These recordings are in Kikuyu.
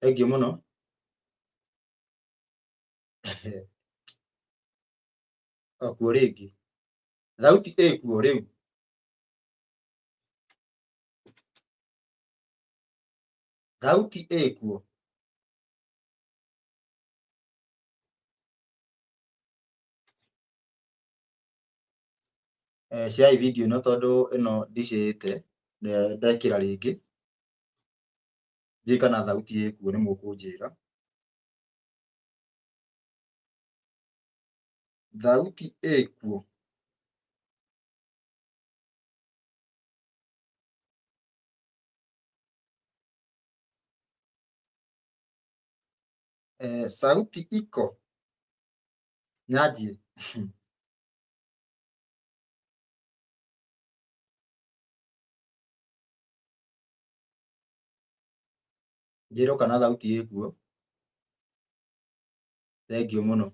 Thengiũ mũno. Okuo rĩngĩ. Thauti ĩkuo rĩu. Thauti ĩkuo. Share video ĩno tondũ ĩno ndicĩte ndekĩra rĩngĩ. Ndiũĩ kana thauti ĩkuo nĩ mũkũnjĩra. Thauti ĩkuo. Sauti iko nyanjie. Njĩrwo kana thauti ĩkuo. Thengiũ mũno.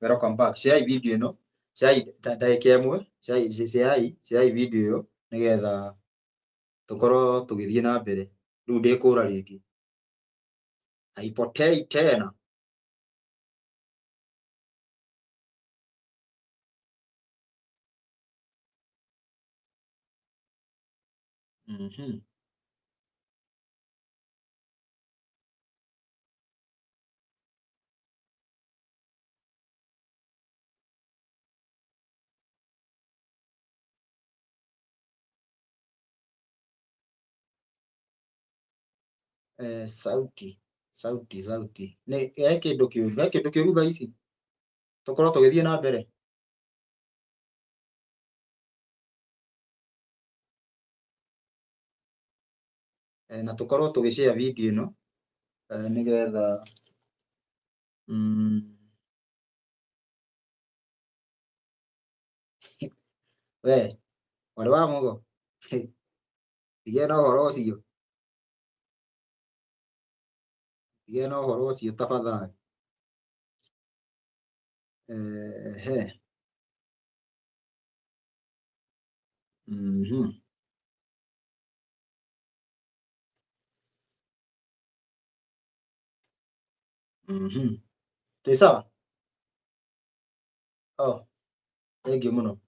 Welcome back. Share video ĩno. Share ndagĩka ĩmwe. Share video ĩyo nĩgetha tũkorwo tũgĩthiĩ na mbere. Rĩu ndĩkũra rĩngĩ. Haipotei tena. Sauti sauti sauti nĩ he kĩndũ kĩũru, he kĩndũ kĩũru thaa ici tũkorwo tũgĩthiĩ na mbere. Na tũkorwo tũgĩ share video ĩno nĩgetha we mwarĩ wa Mũgo, tigana na ũhoro ũcio, tigana na ũhoro ũcio tafadhali. Ehe. Twĩ sawa? Oh, thengiũ mũno.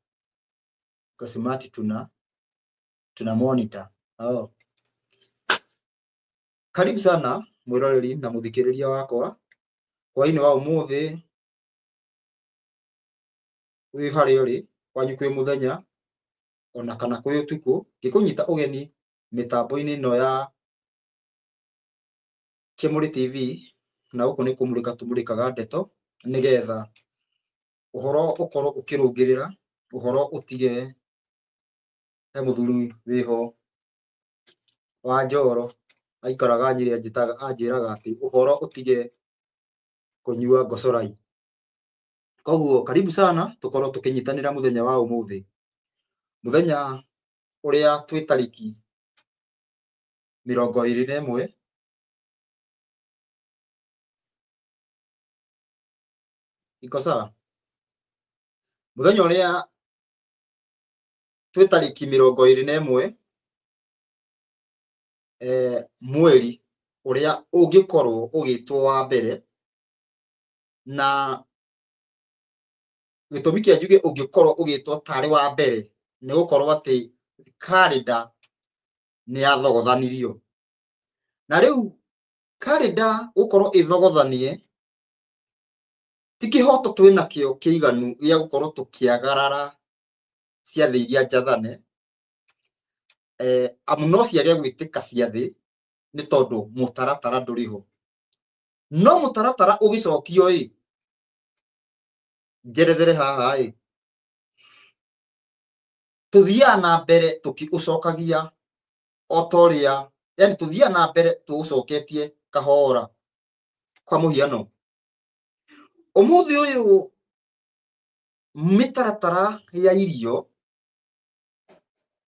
Kosimati tuna monitor. Oh. Karibu sana mwĩroreri na mũthikĩrĩria wakwa hwainĩ wa ũmũthĩ, wĩ harĩa ũrĩ, kwanyu kwĩ mũthenya ona kana kwĩ ũtukũ, ngĩkũnyita ũgeni mĩtambo-inĩ ĩno ya Kĩmũrĩ TV, na gũkũ nĩ kũmũrĩka tũmũrĩkaga ndeto nĩgetha ũhoro ũkorwo ũkĩrũngĩrĩra, ũhoro ũtige. He mũthuri wĩho wa Njoro aikaraga Nyĩrĩ, anjĩraga atĩ ũhoro ũtige kũnyua ngocorai. Koguo karibu sana tũkorwo tũkĩnyitanĩra mũthenya wa ũmũthĩ, mũthenya ũrĩa twĩ tarĩki 21 iko sawa, mũthenya ũrĩa twĩ tarĩki 21 mweri ũrĩa ũngĩkorwo ũgĩtwo wa mbere, na gĩtũmi kĩa njuge ũngĩkorwo ũgĩtwo tarĩ wa mbere nĩ gũkorwo atĩ karenda nĩ yathogothanirio, na rĩu karenda gũkorwo ĩthogothanie ti kĩhoto twĩ nakĩo kĩiganu gĩa gũkorwo tũkĩagarara ciathĩ iria njathane, amu no ciage gwĩtĩka ciathĩ nĩ tondũ mũtaratara ndũrĩ ho. No mũtaratara ũgĩcokio ĩ, njerethere haha ĩ, tũthiaga na mbere tũkĩũcokagia o ta ũrĩa, yani tũthiaga na mbere tũũcoketie kahora. Kwa mũhiano, ũmũthĩ ũyũ mĩtaratara ya irio,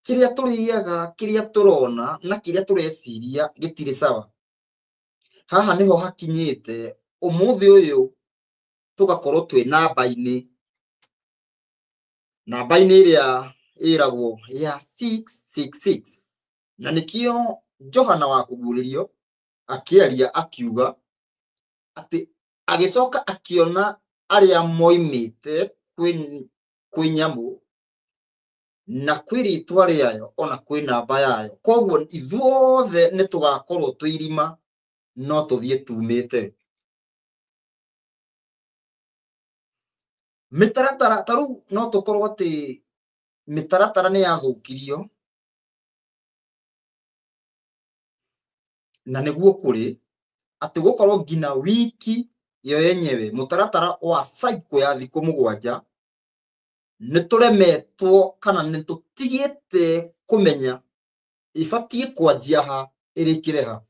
kĩrĩa tũrĩaga, kĩrĩa tũrona na kĩrĩa tũreciria gĩtirĩ sawa. Haha nĩho hakinyĩte ũmũthĩ ũyũ tũgakorwo twĩ namba-inĩ, namba-inĩ ĩrĩa ĩragwo ya 666, na nĩkĩo Johana wa kũguũrĩrio akĩaria akiuga atĩ agĩcoka akĩona arĩa moimĩte kwĩ nyamũ na kwĩ rĩtwa rĩayo ona kwĩ namba yayo. Koguo ithuothe nĩ tũgakorwo twĩ irima no tũthiĩ tumĩte. Mĩtaratara ta rĩu no tũkorwo atĩ mĩtaratara nĩ yathũkirio na nĩguo kũrĩ atĩ gũkorwo nginya wiki yo yenyewe mũtaratara wa cycle ya thikũ mũgwanja nĩ tũremetwo kana nĩ tũtigĩte kũmenya ibatiĩ kwanjia ha ĩrĩkĩre ha.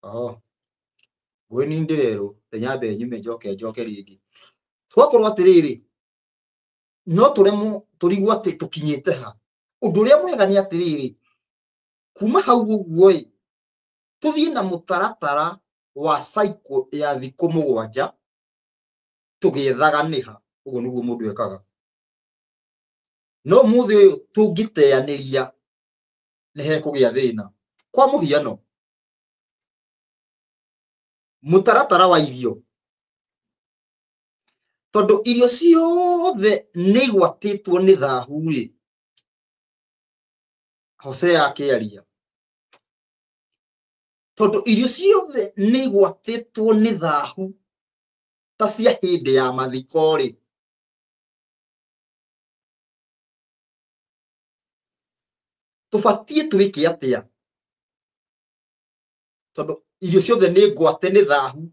Oh, ngũĩ ni ndĩrerwo nyambe nyume njoke njoke rĩngĩ. Twakorwo atĩrĩrĩ no tũremwo tũrigwo atĩ tũkinyĩte ha. Ũndũ ũrĩa mwega nĩ atĩrĩrĩ kuma hau ũguo ĩ tũthiĩ na mũtaratara wa cycle ya thikũ mũgwanja tũgĩethaga nĩ ha. Ũguo nĩguo mũndũ ekaga. No ũmũthĩ ũyũ tũngĩteanĩria nĩ hekũgĩa thĩna. Kwa mũhiano mũtaratara wa irio, tondũ irio ciothe nĩ igwatĩtwo nĩ thahu rĩ, Hosea akĩaria tondũ irio ciothe nĩ igwatĩtwo nĩ thahu ta cia hĩndĩ ya mathiko rĩ, tũbatiĩ twĩke atĩa? Tondũ irio ciothe nĩ ngwate nĩ thahu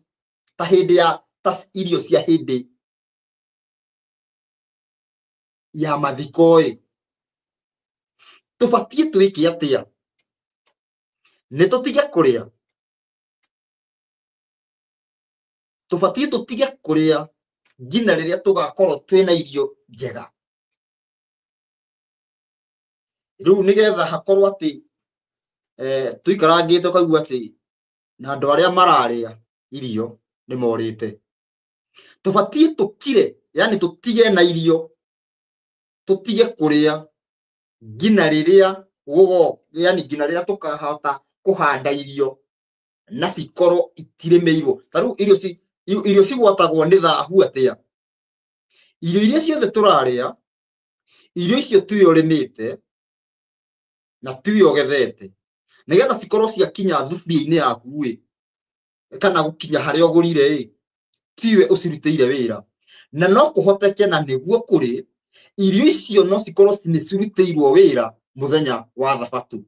ta hĩndĩ ya ta irio cia hĩndĩ ya mathiko ĩ, tũbatiĩ twĩke atĩa? Nĩ tũtige kũrĩa? Tũbatiĩ tũtige kũrĩa nginya rĩrĩa tũgakorwo twĩna irio njega. Rĩu nĩgetha hakorwo atĩ tũikarangĩte ũkaigua atĩ na andũ arĩa mararĩa irio nĩ morĩte. Tũbatiĩ tũkire, yani tũtige na irio, tũtige kũrĩa nginya rĩrĩa yani nginya rĩrĩa tũkahota kũhanda irio na cikorwo itirĩmĩirwo. Ta rĩu irio cigwatagwo nĩ thahu atĩa? Irio iria ciothe tũrarĩa, irio icio tiwe ũrĩmĩte na tiwe ũgethete, nĩgetha cikorwo ciakinya thuburia-inĩ yaku ĩ, kana gũkinya harĩa ũgũrire ĩ, tiwe ũcirutĩire wĩra. Na no kũhoteke na nĩguo kũrĩ, irio icio no cikorwo nĩ cirutĩirwo wĩra mũthenya wa thabatũ.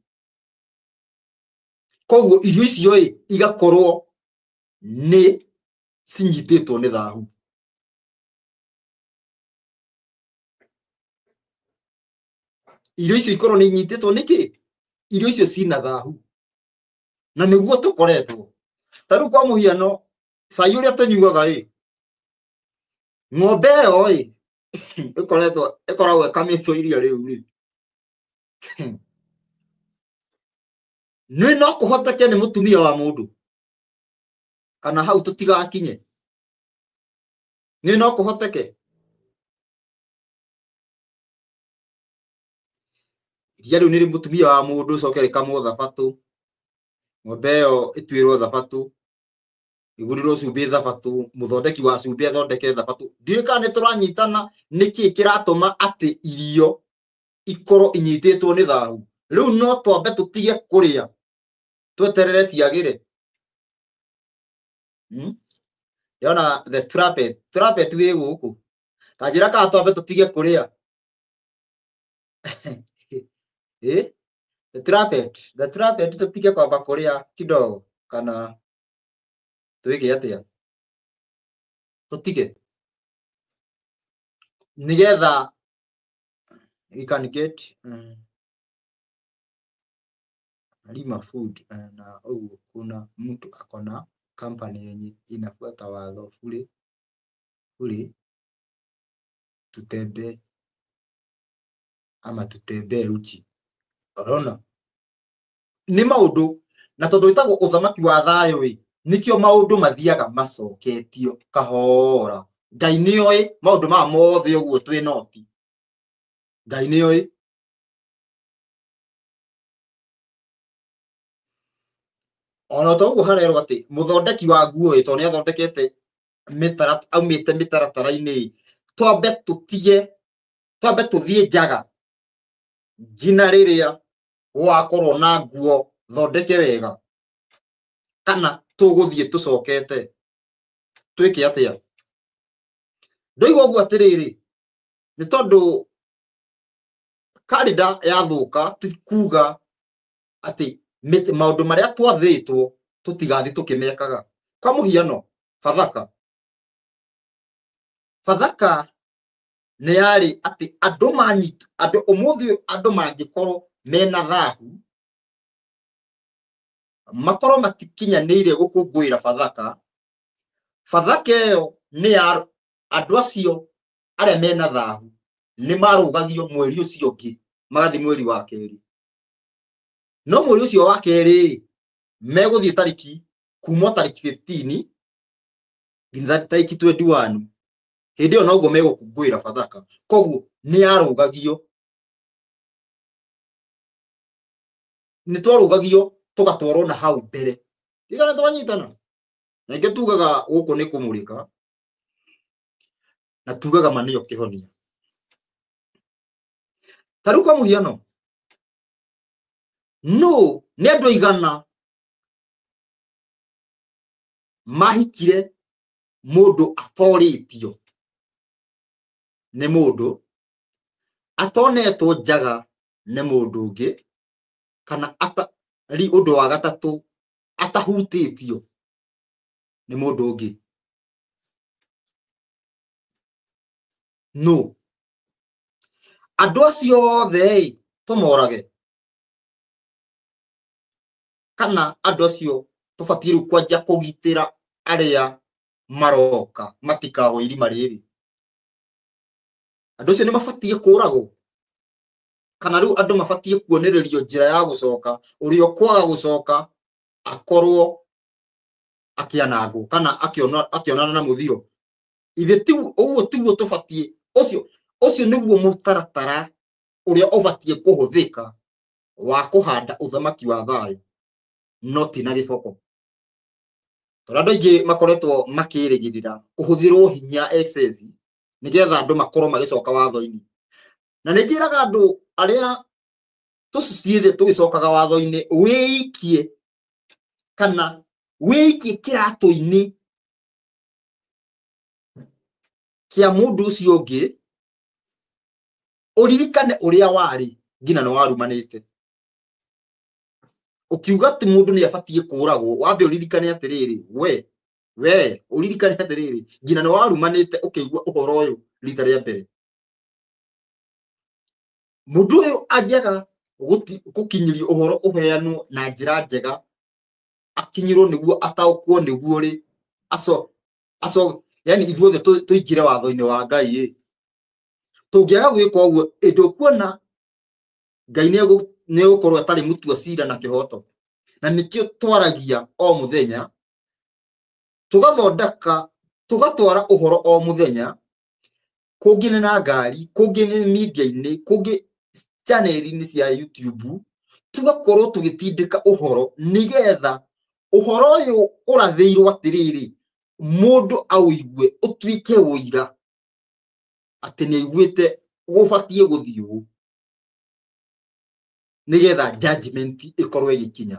Koguo irio icio ĩ igakorwo nĩ cinyitĩtwo nĩ thahu. Irio icio ikorwo nĩ inyitĩtwo nĩ kĩ? Irio icio cina thahu. Na nĩguo tũkoretwo. Ta rĩu kwa mũhiano cai ũrĩa tũnyuaga ĩ, ng'ombe ĩyo ĩ ĩkoretwo ĩkoragwo ĩkamĩtwo iria rĩu rĩ, nĩ no kũhoteke nĩ mũtumia wa mũndũ, kana hau tũtigakinye. Nĩ no kũhoteke iria rĩu nĩ mũtumia wa mũndũ ũcoke rĩkamwo thabatũ, ng'ombe ĩyo ĩtuĩrwo thabatũ, ĩgũrĩrwo cumbĩ thabatũ, mũthondeki wa cumbĩ athondeke thabatũ. Ndiũĩ kana nĩ tũranyitana nĩkĩ kĩratũma atĩ irio ikorwo inyitĩtwo nĩ thahu. Rĩu no twambe tũtige kũrĩa tweterere ciagĩre. Ndĩrona the trumpet wĩ gũkũ, ta njĩra kana twambe tũtige kũrĩa. The trumpet tũtige kwamba kũrĩa kidogo, kana twĩke atĩa? Tũtige nĩgetha we can get lima food. Na ũguo kuna mtu akona company yenye inafuata watho bure tutembee ama tutembee uchi. Ũrona nĩ maũndũ, na tondũ ĩtagwo ũthamaki wa thayũ ĩ, nĩkĩo maũndũ mathiaga macoketio kahora Ngai nĩoĩ maũndũ maya mothe ũguo twĩ noti. Ngai nĩoĩ. Ona to ũguo harerwo atĩ mũthondeki wa nguo ĩ tondũ nĩathondekete aumĩte mĩtaratara-inĩ, twambe tũtige, twambe tũthiĩ njaga nginya rĩrĩa gũgakorwo na nguo thondeke wega, kana tũgũthiĩ tũcokete twĩke atĩa? Ndoiga ũguo atĩrĩrĩ, nĩ tondũ karenda yathũka ti kuga atĩ maũndũ marĩa twathĩtwo tũtigathiĩ tũkĩmekaga. Kwa mũhiano, Bathaka. Bathaka nĩ yarĩ atĩ andũ manyitwo, andũ ũmũthĩ ũyũ andũ mangĩkorwo mena thahu, makorwo matikinyanĩire gũkũngũĩra Bathaka, Bathaka ĩyo nĩ ya andũ acio arĩa mena thahu nĩ marũgagio mweri ũcio ũngĩ, magathiĩ mweri wa kerĩ. No mweri ũcio wa kerĩ megũthiĩ tarĩki kuma tarĩki 15 nginya tarĩki 21. Hĩndĩ ĩyo noguo megũkũngũĩra Bathaka. Koguo nĩ yarũgagio, nĩ twarũgagio tũgatwarwo na hau mbere. Ndigana twanyitana. Na ingĩ tugaga gũkũ nĩ kũmũrĩka, na tugaga ma nĩyo kĩhonia. Ta rĩu kwa mũhiano, no nĩ andũ aigana mahikire mũndũ atorĩtio nĩ mũndũ, atonetwo njaga nĩ mũndũ ũngĩ, kana ri ũndũ wa gatatũ atahutĩtio nĩ mũndũ ũngĩ. No andũ acio othe ĩ tũmorage, kana andũ acio tũbatiĩ rĩu kwanjia kũgitĩra arĩa maroka matikagwe irima rĩrĩ. Andũ acio nĩ mabatiĩ kũragwo, kana rĩu andũ mabatiĩ kuonererio njĩra ya gũcoka, ũrĩa ũkwaga gũcoka akorwo akĩanangwo kana akĩonana na mũthiro. Ithe ti ũguo, tiguo tũbatiĩ, ũcio nĩguo mũtaratara ũrĩa ũbatiĩ kũhũthĩka wa kũhanda ũthamaki wa thayũ, no ti na gĩboko. Tondũ andũ aingĩ makoretwo makĩrĩgĩrĩra kũhũthĩrwo hinya excess nĩgetha andũ makorwo magĩcoka watho-inĩ. Na nĩ njĩraga andũ arĩa tũciĩ tũgĩcokaga watho-inĩ, wĩikie kana wĩikie kĩratũ-inĩ kĩa mũndũ ũcio ũngĩ, ũririkane ũrĩa warĩ nginya nĩ warumanĩte. Ũkiuga atĩ mũndũ nĩ abatiĩ kũragwo, wambe ũririkane atĩrĩrĩ, we ũririkane atĩrĩrĩ, nginya nĩ warumanĩte ũkĩigua ũhoro ũyũ rita rĩa mbere. Mũndũ ũyũ angĩaga gũkinyĩrio ũhoro ũheanwo na njĩra njega, akinyĩrwo nĩguo ataũkwo nĩguo rĩ, aco yani ithuothe tũingĩre watho-inĩ wa Ngai ĩ. Tũngĩaga gwĩka ũguo, ĩndĩ ũkuona Ngai nĩ egũkorwo atarĩ mũtua cira na kĩhoto. Na nĩkĩo twaragia o mũthenya, tũgathondeka, tũgatwara ũhoro o mũthenya, kũngĩ nĩ na ngari, kũngĩ nĩ media-inĩ, kũngĩ channel-inĩ cia YouTube, tũgakorwo tũgĩtindĩka ũhoro nĩgetha ũhoro ũyũ ũrathĩirwo atĩrĩrĩ, mũndũ aũigue ũtuĩke ũira atĩ nĩ aiguĩte gũbatiĩ gũthiĩ ũũ, nĩgetha judgment ĩkorwo ĩgĩkinya.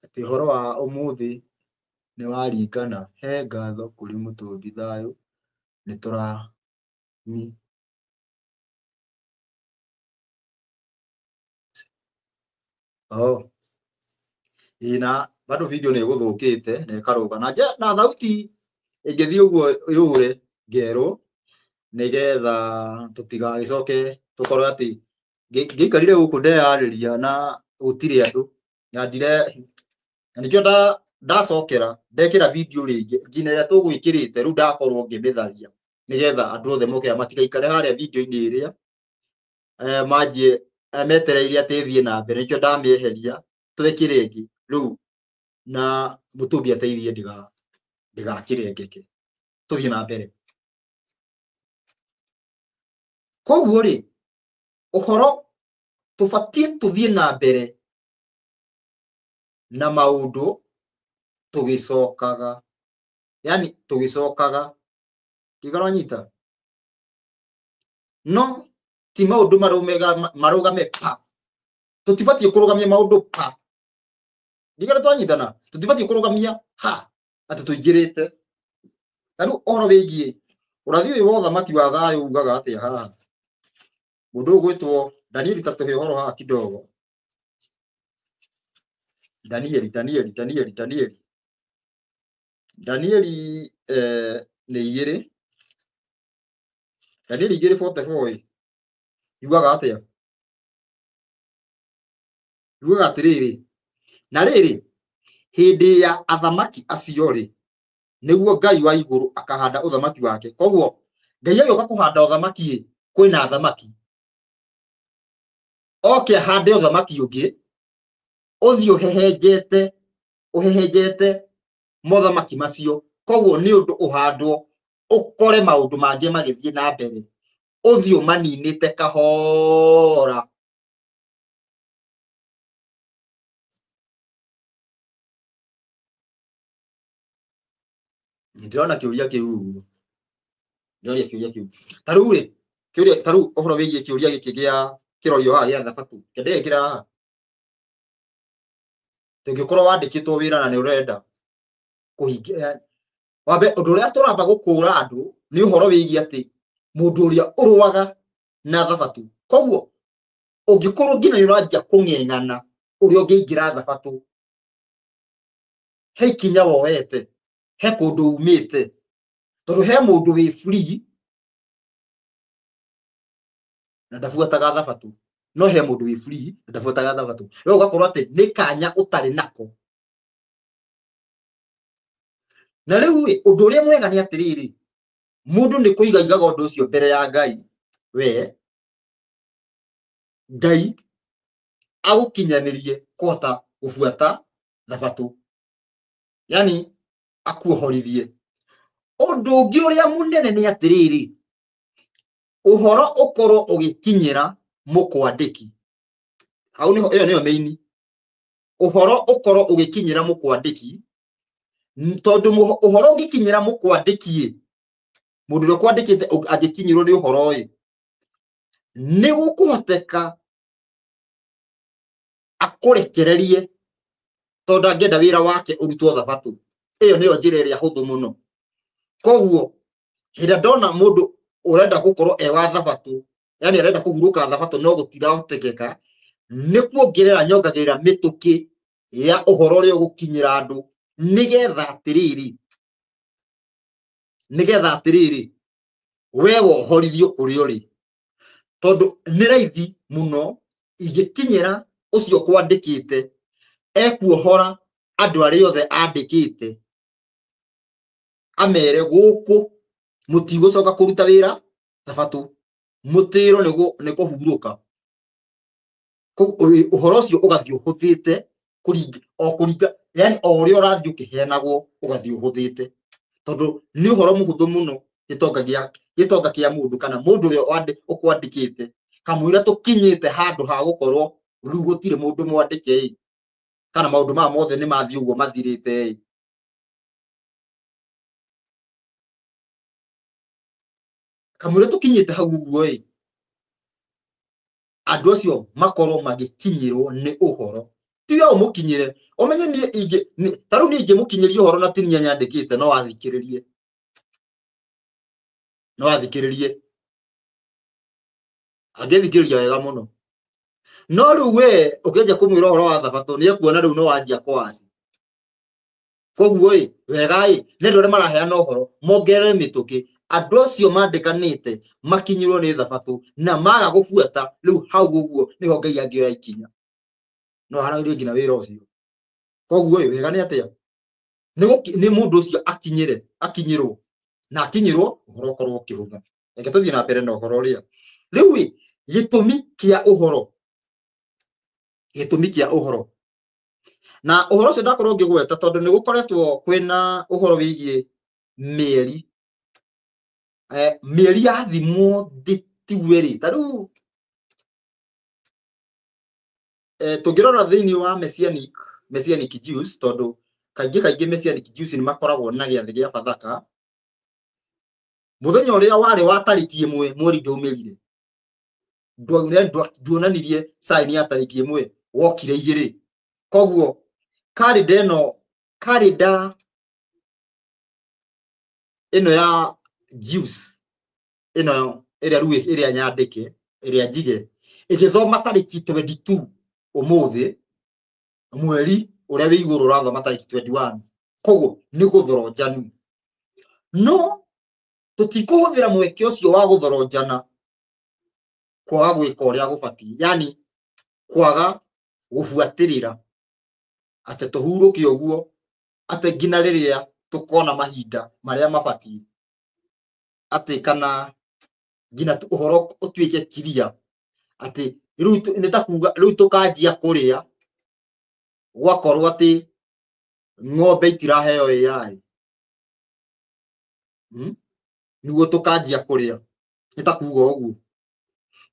Atĩ ũhoro wa ũmũthĩ nĩ waringana, he ngatho kũrĩ mũtũmbi thayũ, nĩ tũrami oh ĩ na bado video nĩ ĩgũthũkĩte na ĩkarũga na na thauti ĩngĩthiĩ ũguo yũre ngerwo, nĩgetha tũtigagĩcoke tũkorwo atĩ ngĩikarire gũkũ ndeyarĩria na gũtirĩ andũ, na ndire, na nĩkĩo ndacokera ndekĩra video rĩngĩ nginya ĩrĩa tũgwĩkĩrĩte rĩu ndakorwo ngĩmĩtharia nĩgetha andũ othe moke matigaikare harĩa video-inĩ ĩrĩa manjie metereire atĩ ĩthiĩ na mbere, nĩkĩo ndamĩeheria Twekire ĩngĩ rĩu na mũtumbi ateithie ndigakĩrengeke. Tũthiĩ na mbere. Koguo rĩ, ũhoro tũbatiĩ tũthiĩ na mbere na maũndũ tũgĩcokaga, yani tũgĩcokaga, ndikaranyita, no ti maũndũ marũgame pa. Tũtibatiĩ kũrũgamia maũndũ pa, ndigara twanyitana, tũtibatiĩ kũrũgamia ha atĩ tũingĩrĩte. Ta rĩu ũhoro wĩgiĩ ũrathi ũyũ wa ũthamaki wa thayũ ugaga atĩa haha? Mũndũ ũgwĩtwo Danieli, ta tũhe ũhoro haha kidogo. Danieli, Danieli, Danieli, Danieli, Danieli nĩ igĩrĩ, Danieli 2:44 yugaga atĩa? Yugaga atĩrĩrĩ, na rĩrĩ, hĩndĩ ya athamaki acio rĩ, nĩguo Ngai wa igũrũ akahanda ũthamaki wake. Koguo Ngai agĩũka kũhanda ũthamaki ĩ, kwĩna athamaki. Oke ahande ũthamaki ũngĩ, ũthiĩ ũhehenjete, ũhehenjete mothamaki macio. Koguo nĩ ũndũ ũhandwo ũkore maũndũ mangĩ magĩthiĩ na mbere, ũthiĩ ũmaninĩte kahora. Ndĩrona kĩũria kĩu ũguo, ndĩroria kĩũria kĩu. Ta rĩu rĩ, kĩũria ta rĩu ũhoro wĩgiĩ kĩũria gĩkĩ gĩa kĩrorio haha gĩa thabatũ, kĩndĩgĩkĩra haha. Tũngĩkorwo wandĩkĩtwo wĩra na nĩ ũrenda kũhingia, wambe ũndũ ũrĩa tũramba gũkũra andũ nĩ ũhoro wĩgiĩ atĩ mũndũ ũrĩa ũrũaga na thabatũ. Koguo ũngĩkorwo nginya nĩ ũranjia kũng'eng'ana ũrĩa ũngĩingĩra thabatũ, he ikinya woete, he kũndũ umĩte, tondũ he mũndũ wĩ free na ndabuataga thabatũ, no he mũndũ wĩ free na ndabuataga thabatũ. We ũgakorwo atĩ nĩ kanya ũtarĩ nako. Na rĩu ĩ, ũndũ ũrĩa mwega nĩ atĩrĩrĩ, mũndũ nĩ kũiga igaga ũndũ ũcio mbere ya Ngai, we Ngai agũkinyanĩrie kũhota gũbuata thabatũ, yani akuohorithie. Ũndũ ũngĩ ũrĩa mũnene nĩ atĩrĩrĩ, ũhoro ũkorwo ũgĩkinyĩra mũkwandĩki. Hau nĩho, ĩyo nĩyo main. Ũhoro ũkorwo ũgĩkinyĩra mũkwandĩki, tondũ ũhoro ũngĩkinyĩra mũkwandĩki ĩ, mũndũ ũrĩa ũkwandĩkĩte angĩkinyĩrwo nĩ ũhoro ĩ, nĩ gũkũhoteka akũrekererie, tondũ angĩenda wĩra wake ũrutwo thabatũ. Ĩyo nĩyo njĩra ĩrĩa hũthũ mũno. Koguo hĩndĩ ĩrĩa ndona mũndũ ũrenda gũkorwo e wa thabatũ, yani arenda kũhurũka thabatũ no gũtirahotekeka, nĩ kuongerera nyongagĩrĩra mĩtũkĩ ya ũhoro ũrĩa ũgũkinyĩra andũ, nĩgetha atĩrĩrĩ, nĩgetha atĩrĩrĩ, we wohorithio kũrĩa ũrĩ, tondũ nĩ raithi mũno ingĩkinyĩra ũcio kwandĩkĩte, ekuohora andũ arĩa othe andĩkĩte, amere gũkũ mũtigũcoka kũruta wĩra thabatũ, mũtĩrwo nĩ kũhurũka. Ũhoro ũcio ũgathiĩ ũhũthĩte kũringa, o kũringa, yani o ũrĩa ũrathiĩ ũkĩheanagwo ũgathiĩ ũhũthĩte, tondũ nĩ ũhoro mũhũthũ mũno gĩtonga kĩa mũndũ kana mũndũ ũrĩa ũkwandĩkĩte, kamũira tũkinyĩte handũ ha gũkorwo rĩu gũtirĩ mũndũ mwandĩke ĩ, kana maũndũ maya mothe nĩ mathiĩ ũguo mathirĩte ĩ. Kamũira tũkinyĩte hau ũguo ĩ, andũ acio makorwo magĩkinyĩrwo nĩ ũhoro. Ti we ũmũkinyĩre, ũmenye niĩ ingĩ, ta rĩu niĩ ingĩmũkinyĩria ũhoro na ti niĩ nyandĩkĩte, no athikĩrĩrie. No athikĩrĩrie. Angĩthikĩrĩria wega mũno. No rĩu we ũkĩanjia kũmwĩra ũhoro wa thabatũ, nĩ ekuona rĩu no wanjia kwaci. Koguo ĩ, wega ĩ, nĩ andũ arĩa maraheana ũhoro, mongerere mĩtũkĩ. Andũ acio mandĩkanĩte makinyĩrwo nĩ thabatũ na maga gũbuata, rĩu hau ũguo nĩho Ngai angĩoya ikinya. No haragĩrie nginya wĩra ũcio. Koguo ĩ, wega nĩ atĩa? Nĩ mũndũ ũcio akinyĩre, akinyĩrwo. Na akinyĩrwo, ũhoro ũkorwo ũkĩhũtha. Reke tũthiĩ na mbere na ũhoro ũrĩa. Rĩu ĩ, gĩtũmi kĩa ũhoro. Gĩtũmi kĩa ũhoro. Na ũhoro ũcio ndakorwo ngĩgweta tondũ nĩ gũkoretwo kwĩna ũhoro wĩgiĩ mĩeri, mĩeri yathimwo ndĩtigue rĩ, ta rĩu tũngĩrora thĩinĩ wa Messianic Jews, tondũ kaingĩ kaingĩ Messianic Jews nĩ makoragwo na gĩathĩ gĩa Bathaka, mũthenya ũrĩa warĩ wa tarĩki 1 mweri ndaumĩrire, nduonanirie sign ya tarĩki 1, wokire 2. Koguo karenda ĩno, karenda ĩno ya Jews ĩno ĩrĩa rĩu ĩrĩa nyandĩke ĩrĩa njige ĩgĩthoma tarĩki 22 ũmũthĩ, mweri ũrĩa wĩ igũrũ ũrathoma tarĩki 21. Koguo nĩ gũthoronjanu, no tũtikũhũthĩra mweke ũcio wa gũthoronjana kwaga gwĩka ũrĩa gũbatiĩ, yani kwaga gũbuatĩrĩra atĩ tũhurũke ũguo atĩ nginya rĩrĩa tũkona mahinda marĩa mabatiĩ, atĩ kana nginya ũhoro ũtuĩke kiria atĩ rĩu nĩ ta kuga rĩu tũkanjia kũrĩa gwakorwo atĩ ng'ombe itiraheo AI, nĩguo tũkanjia kũrĩa, nĩ ta kuga ũguo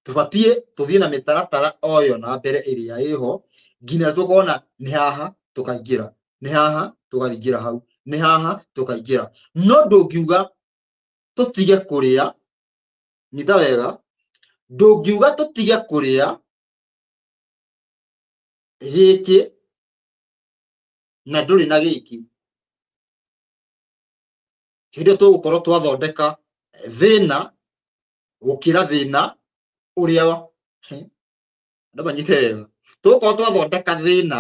tũbatiĩ tũthiĩ na mĩtaratara o ĩyo na mbere ĩrĩa ĩho nginya tũkona nĩ haha tũkaingĩra, nĩ haha tũkaingĩra hau, nĩ haha tũkaingĩra. No ndũngiuga tũtige kũrĩa, nyita wega, ndũngiuga tũtige kũrĩa gĩkĩ na ndũrĩ na gĩkĩ, hĩndĩ ĩyo tũgũkorwo twathondeka thĩna gũkĩra thĩna ũrĩa andũ manyite wega, tũgũkorwo twathondeka thĩna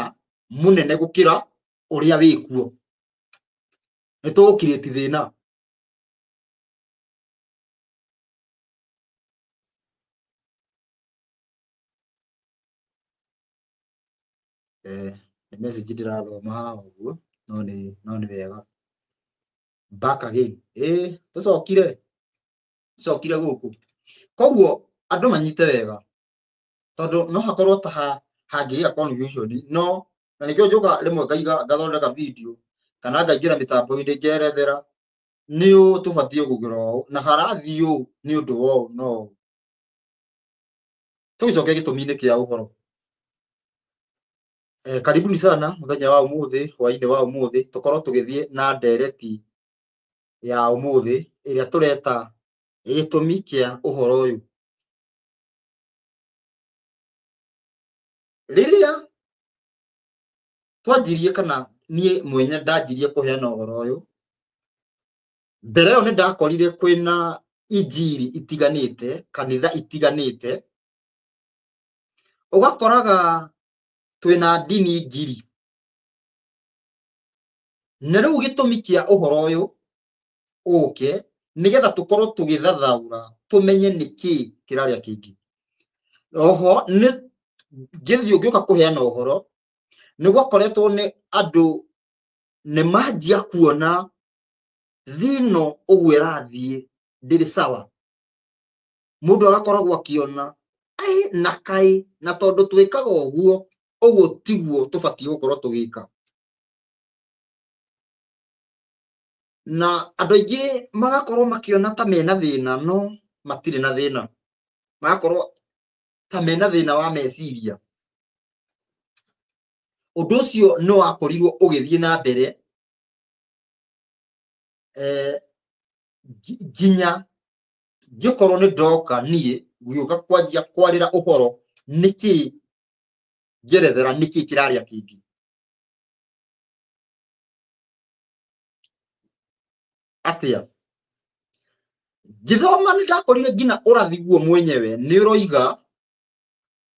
mũnene gũkĩra ũrĩa wĩkuo, nĩ tũgũkirĩti thĩna. Nĩ message ndĩrathoma haha ũguo, no nĩ wega. Back again. Tũcokire gũkũ. Koguo andũ manyite wega, tondũ no hakorwo ta hangĩgĩa confusion, no na nĩkĩo njoka rĩmwe ngaiga ngathondeka video kana ngaingĩra mĩtambo-inĩ ngerethera nĩ ũũ tũbatiĩ gũkĩra ũũ na harathiĩ ũũ nĩ ũndũ wa ũũ no ũũ. Tũgĩcoke gĩtũmi-inĩ kĩa ũhoro. Karibuni sana mũthenya wa ũmũthĩ, hwaĩ-inĩ wa ũmũthĩ, tũkorwo tũgĩthiĩ na ndereti ya ũmũthĩ ĩrĩa tũreta gĩtũmi kĩa ũhoro ũyũ. Rĩrĩa twanjirie kana niĩ mwenye ndanjirie kũheana ũhoro ũyũ, mbere ĩyo nĩ ndakorire kwĩna injiri itiganĩte, kanitha itiganĩte, ũgakoraga twĩna ndini ngiri. Na rĩu gĩtũmi kĩa ũhoro ũyũ ũke nĩgetha tũkorwo tũgĩthathaũra tũmenye nĩkĩ kĩrarĩa kĩngĩ. Oho nĩ ngĩthiĩ ngĩũka kũheana ũhoro, nĩ gwakoretwo nĩ andũ nĩ manjia kuona thino ũguo ĩrathiĩ ndĩrĩ sawa. Mũndũ agakoragwo akĩona ai na kai, na tondũ twĩkaga ũguo ũguo tiguo tũbatiĩ gũkorwo tũgĩka. Na andũ aingĩ magakorwo makĩona ta mena thĩna, no matirĩ na thĩna, magakorwo ta mena thĩna wa meciria. Ũndũ ũcio nĩ wakorirwo ũgĩthiĩ na mbere nginya ngĩkorwo nĩ ndoka niĩ gĩũka kwanjia kwarĩra ũhoro nĩkĩ njerethera nĩkĩ kĩrarĩa kĩngĩ. Atĩa ngĩthoma nĩ ndakorire nginya ũrathi guo mwenyewe nĩ ũroiga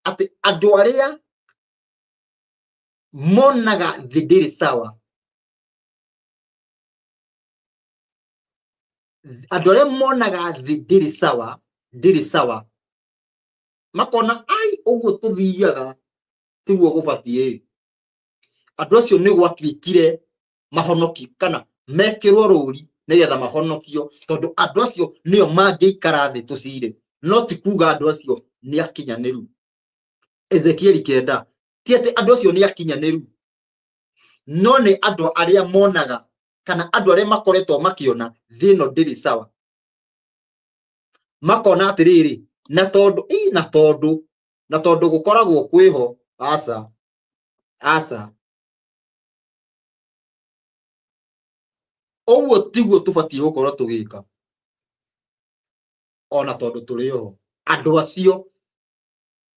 atĩ andũ arĩa monaga thĩ ndĩrĩ sawa, andũ arĩa monaga thĩ ndĩrĩ sawa, ndĩrĩ sawa, makona ai ũguo tũthiaga tiguo gũbatiĩ, andũ acio nĩ gwatuĩkire mahonoki kana mekĩrwo rũri nĩgetha mahonokio, tondũ andũ acio nĩo mangĩikara thĩ tũcire, no ti kuga andũ acio nĩ akinyanĩru. Ezekieli 9 ti atĩ andũ acio nĩ akinyanĩru, No nĩ andũ arĩa monaga kana andũ arĩa makoretwo makĩona thĩ ĩno ndĩrĩ sawa. Makona atĩrĩrĩ, na tondũ na tondũ gũkoragwo kwĩho aca aca ũguo tiguo tũbatiĩ gũkorwo tũgĩka ona tondũ tũrĩ oho. Andũ acio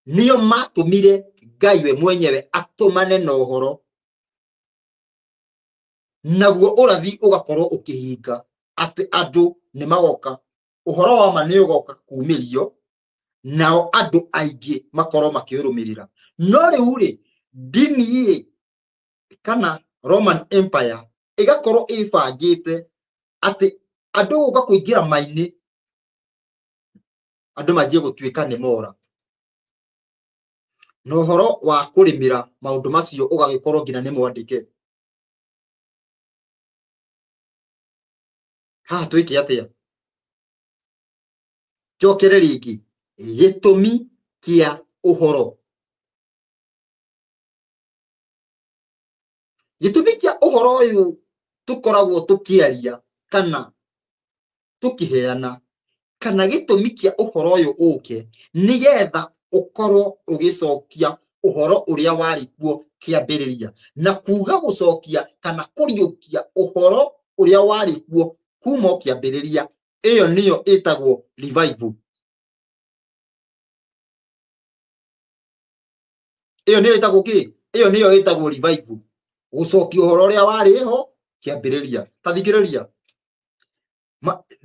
nĩo matũmire Ngai we mwenyewe atũmane na ũhoro, naguo ũrathi ũgakorwo ũkĩhinga atĩ andũ nĩ magoka, ũhoro wa ma nĩ ũgoka kumĩrio, nao andũ aingĩ makorwo makĩũrũmĩrĩra. No rĩu rĩ, ndini ĩ kana Roman Empire ĩgakorwo ĩbangĩte atĩ andũ gũka kũingĩra ma-inĩ, andũ manjie gũtuĩka nĩ mora. Na ũhoro wa kũrĩmĩra maũndũ macio ũgagĩkorwo nginya nĩ mwandĩke. Haha twĩke atĩa? Njokere rĩngĩ, gĩtũmi kĩa ũhoro. Gĩtũmi kĩa ũhoro ũyũ tũkoragwo tũkĩaria kana tũkĩheana, kana gĩtũmi kĩa ũhoro ũyũ ũke nĩgetha ũkorwo ũgĩcokia ũhoro ũrĩa warĩ kuo kĩambĩrĩria. Na kuga gũcokia kana kũriũkia ũhoro ũrĩa warĩ kuo kuma kĩambĩrĩria, ĩyo nĩyo ĩtagwo revival. Ĩyo nĩyo ĩtagwo kĩ? Ĩyo nĩyo ĩtagwo revival. Gũcokia ũhoro ũrĩa warĩ ho kĩambĩrĩria. Ta thikĩrĩria.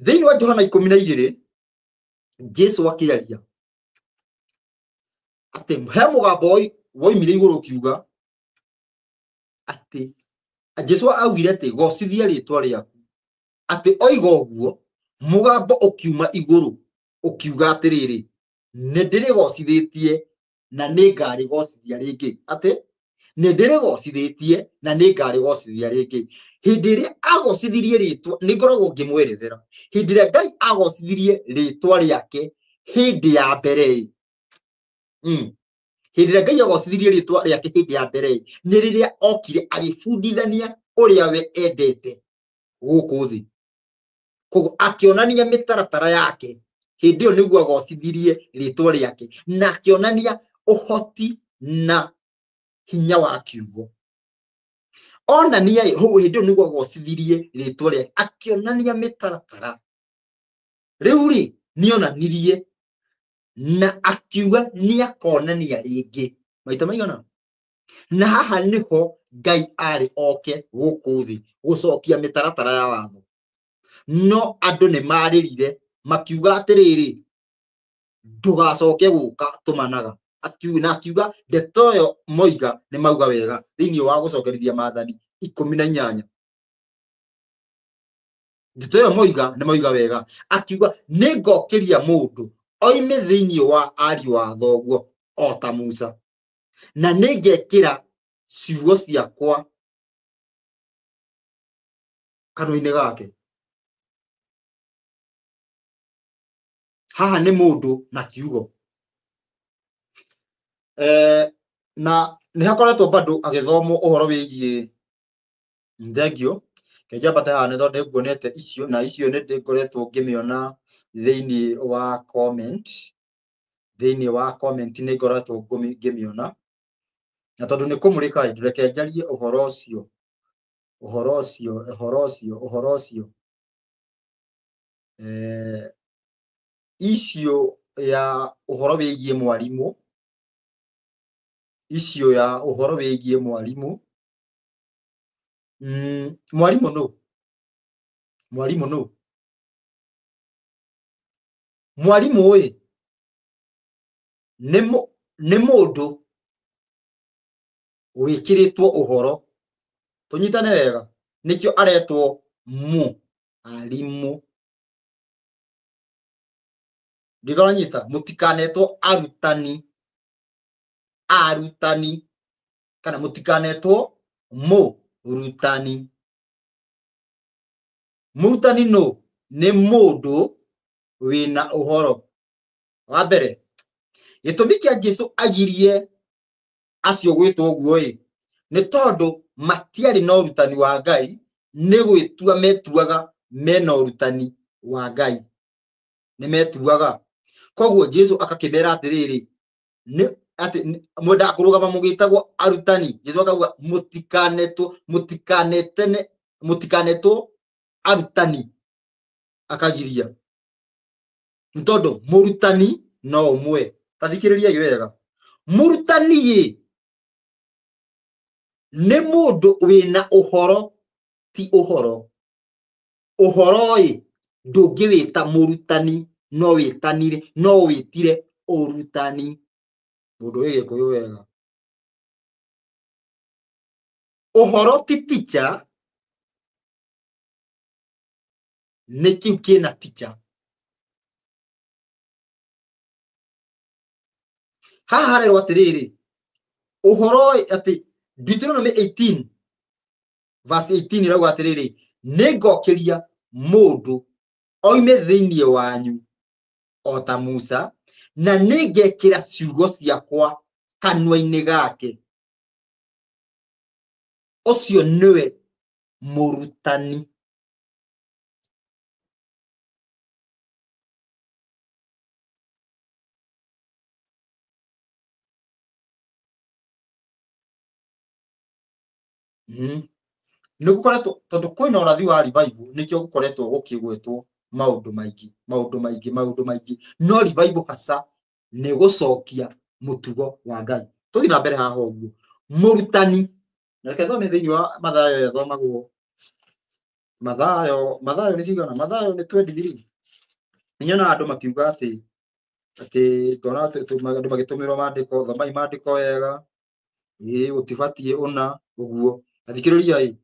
Thĩinĩ wa Johana 12 Jesu akĩaria atĩ he mũgambo woimire igũrũ ũkiuga atĩ Jesu augire atĩ gocithia rĩtwa rĩaku. Atĩ oiga ũguo mũgambo ũkiuma igũrũ ũkiuga atĩrĩrĩ, nĩ ndĩrĩgocithĩtie na nĩ ngarĩgocithia rĩngĩ. Atĩ nĩ ndĩrĩgocithĩtie na nĩ ngarĩgocithia rĩngĩ. Hĩndĩ ĩrĩa agocithirie rĩtwa, nĩ ngoragwo ngĩmwerethera. Hĩndĩ ĩrĩa Ngai agocithirie rĩtwa rĩake hĩndĩ ya mbere, hĩndĩ ĩrĩa Ngai agocithirie rĩtwa rĩake hĩndĩ ya mbere, nĩ rĩrĩa okire agĩbundithania ũrĩa we endete gũkũ thĩ. Koguo akĩonania mĩtaratara yake. Hĩndĩ ĩyo nĩguo agocithirie rĩtwa rĩake na akĩonania ũhoti na hinya wa kiugo. Onania hĩndĩ ĩyo nĩguo agocithirie rĩtwa rĩake, akĩonania mĩtaratara. Rĩu rĩ, nĩonanirie na akiuga nĩakonania rĩngĩ maita maigana. Na haha nĩho Ngai arĩ oke gũkũ thĩ gũcokia mĩtaratara ya watho. No andũ nĩ marĩrire makiuga atĩrĩrĩ, ndũgacoke gũka tũmanaga. Na akiuga ndeto ĩyo moiga nĩ mauga wega thĩinĩ wa gũcokerithia maathani 18. Ndeto ĩyo moiga nĩ mauga wega. Akiuga nĩ ngokĩria mũndũ oime thĩinĩ wa ariũ a thoguo o ta Musa, na nĩ ngekĩra ciugo ciakwa kanua-inĩ gake. Haha nĩ mũndũ na kiugo. Na nĩ hakoretwo bado agĩthomwo ũhoro wĩgiĩ thengio. Kĩnjambate haha nĩ tondũ nĩnguonete icio, na icio nĩ ndĩkoretwo ngĩmĩona thĩinĩ wa comment. Thĩinĩ wa comment nĩ ngoretwo ngĩmĩona. Na tondũ nĩ kũmũrĩka, reke njarie ũhoro ũcio. Ũhoro ũcio, ũhoro ũcio, ũhoro ũcio. Icio ya ũhoro wĩgiĩ mwarimũ. Icio ya ũhoro wĩgiĩ mwarimũ. Mwarimũ nũ? Mwarimũ nũ? Mwarimũ ĩ nĩ mũndũ wĩkĩrĩtwo ũhoro. Tũnyitane wega, nĩkĩo aretwo mũarimũ. Ndĩranyita, mũtikanetwo arutani, arutani, kana mũtikanetwo mũrutani. Mũrutani nũ? Nĩ mũndũ wĩna ũhoro. Wa mbere, gĩtũmi kĩa Jesũ agirie acio gwĩtwo ũguo ĩ, nĩ tondũ matiarĩ na ũrutani wa Ngai nĩ gwĩtua metuaga mena ũrutani wa Ngai nĩ metuaga koguo Jesu akakĩmera atĩrĩrĩ nĩ atĩ mwendaga kũrũgama mũgĩtagwo arutani Jesu akauga mũtikanetwo mũtikanetene mũtikanetwo arutani akagiria nĩ tondũ mũrutani no ũmwe ta thikĩrĩriai wega mũrutani ĩ nĩ mũndũ wĩna ũhoro ti ũhoro ũhoro ĩ ndũngĩwĩta mũrutani no wĩtanire no wĩtire ũrutani mũndũ wĩ Gĩkũyũ wega ũhoro ti teacher nĩ kĩu kĩna teacher haha harerwo atĩrĩrĩ ũhoro atĩ Deuteronomy 18 verse 18 ĩrauga atĩrĩrĩ nĩngokĩria mũndũ oime thĩinĩ wanyu o ta Musa na nĩngekĩra ciugo ciakwa kanua-inĩ gake ũcio nĩwe mũrutani nĩ gũkoretwo tondũ kwĩna ũrathi wa revival nĩkĩo gũkoretwo gũkĩgwetwo maũndũ maingĩ maũndũ maingĩ maũndũ maingĩ no revival hasa nĩ gũcokia mũtugo wa Ngai tũthiĩ na mbere haha ũguo mũrutani na reke thome thĩinĩ wa Mathayo ĩthomagwo Mathayo Mathayo nĩ cigana Mathayo nĩ 23 nĩnyonaga andũ makiuga atĩ atĩ ngona andũ magĩtũmĩrwo maandĩko thomai maandĩko wega ĩĩ gũtibatiĩ ũna ũguo athikĩrĩriai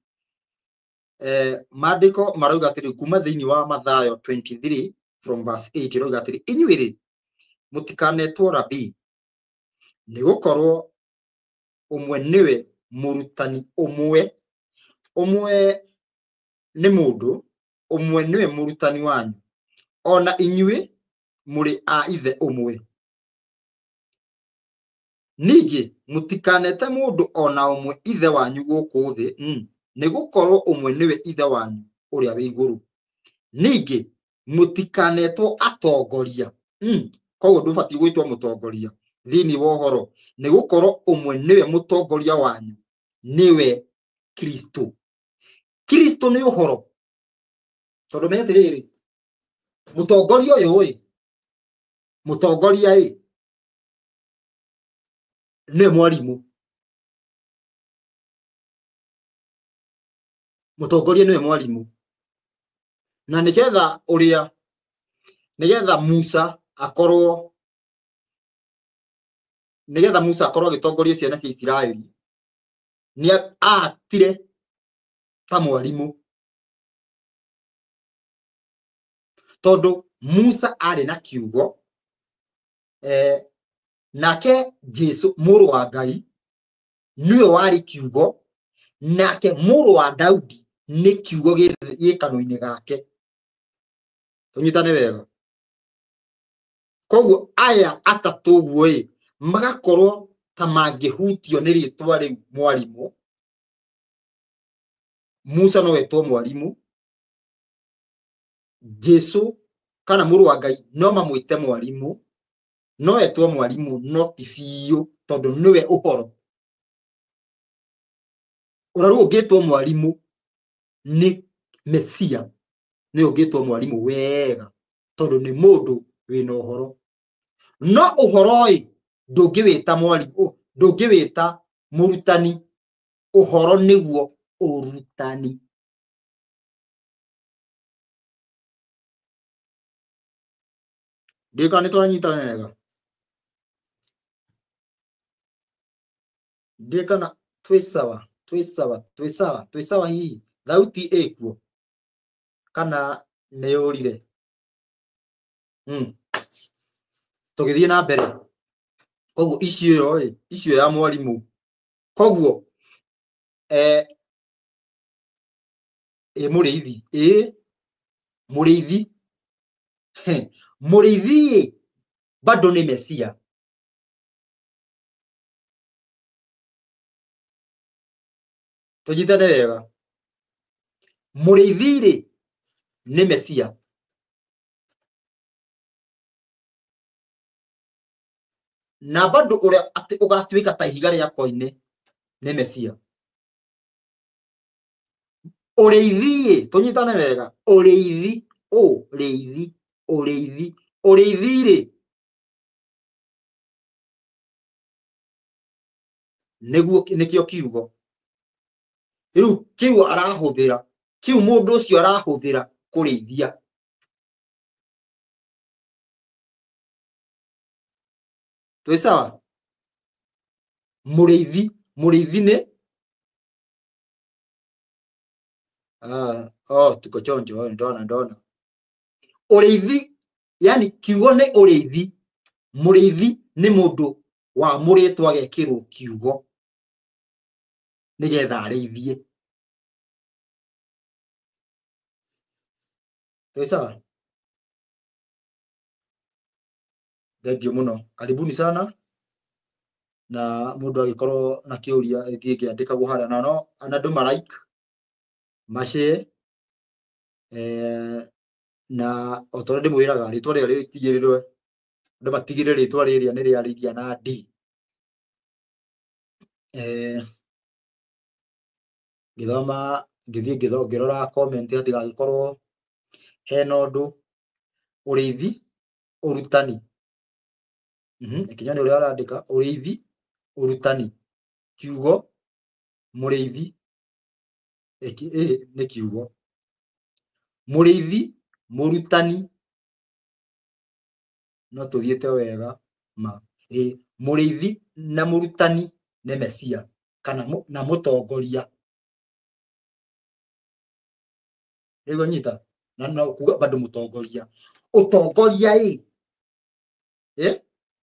maandĩko marauga atĩrĩ kuma thĩinĩ wa Mathayo 23 from verse 8 ĩrauga atĩrĩ inyuĩ rĩ mũtikanetwo rabii nĩgũkorwo ũmwe nĩwe mũrutani ũmwe ũmwe nĩ mũndũ ũmwe nĩwe mũrutani wanyu ona inyuĩ mũrĩ a ithe ũmwe ningĩ mũtikanete mũndũ ona ũmwe ithe wanyu gũkũ thĩ nĩgũkorwo ũmwe nĩwe ithe wanyu ũrĩa wĩ igũrũ ningĩ mũtikanetwo atongoria koguo ndũbatiĩ gwĩtwo mũtongoria thĩinĩ wa ũhoro nĩgũkorwo ũmwe nĩwe mũtongoria wanyu nĩwe Kristo Kristo nĩ ũhoro tondũ menya atĩrĩrĩ mũtongoria ũyũ ĩ mũtongoria ĩ nĩwe mwarimũ mũtongoria nĩwe mwarimũ na nĩgetha ũrĩa nĩgetha Musa akorwo nĩgetha Musa akorwo agĩtongoria ciana cia Isiraeli nĩ aatire ta mwarimũ tondũ Musa arĩ na kiugo nake Jesu mũrũ wa Ngai nĩwe warĩ kiugo nake mũrũ wa Daudi nĩ kiugo gĩ kanua-inĩ gake tũnyitane wega koguo aya atatũ ũguo ĩ magakorwo ta mangĩhutio nĩ rĩtwa rĩu mwarimũ Musa no etwo mwarimũ Jesu kana mũrũ wa Ngai no mamwĩte mwarimũ no etwo mwarimũ no ti biũ tondũ nĩwe ũhoro ũrĩa rĩu ũngĩtwo mwarimũ nĩ Mesia nĩwe ũngĩtwo mwarimũ wega tondũ nĩ mũndũ wĩna ũhoro no ũhoro ĩ ndũngĩwĩta mwarimũ ndũngĩwĩta mũrutani ũhoro nĩguo ũrutani ndĩka nĩ twanyita wega ndĩkana twĩ sawa twĩ sawa twĩ sawa twĩ sawa hihi thauti ĩkuo kana nĩ yũrire tũgĩthiĩ na mbere koguo icio ĩyo ĩ icio ya mwarimũ koguo ĩ mũrĩithi ĩ mũrĩithi mũrĩithi ĩ bado nĩ Mesia Tũnyitane wega. Mũrĩithi rĩ nĩ Mesia. Na bado ũrĩa atĩ ũgatuĩka ta ihiga rĩa koine nĩ Mesia. Ũrĩithi rĩ, tũnyitane wega, ũrĩithi, ũrĩithi, ũrĩithi, ũrĩithi rĩ nĩguo nĩkĩo kiugo. Rĩu kĩu arahũthĩra, kĩu mũndũ ũcio arahũthĩra kũrĩithia. Twĩ sawa? Mũrĩithi, mũrĩithi nĩ oh, tuko chonjo, ndona ndona. Ũrĩithi, yani kiugo nĩ ũrĩithi. Mũrĩithi nĩ mũndũ wamũrĩtwo agekĩrwo kiugo nĩgetha arĩithie. Twĩ sawa? Thank you mũno. Karibuni sana. Na mũndũ agĩkorwo na kĩũria ĩthiĩ kĩandĩkagwo harĩa na no na andũ ma like, ma share, na o ta ũrĩa ndĩmwĩraga rĩtwa rĩrĩa rĩtigĩrĩrwe andũ matigĩrĩre rĩtwa rĩrĩa nĩ rĩa Lydia na D. Ngĩthoma ngĩthiĩ ngĩrora comment hatigagĩkorwo hena ũndũ. Ũrĩithi, ũrutani. Reke nyone ũrĩa arandĩka. Ũrĩithi, ũrutani, kiugo, mũrĩithi, nĩ kiugo. Mũrĩithi, mũrutani, no tũthiĩte wega ma. Mũrĩithi na mũrutani nĩ Mesia kana na mũtongoria. Rĩu nyita na no kuga bado mũtongoria. Ũtongoria ĩ,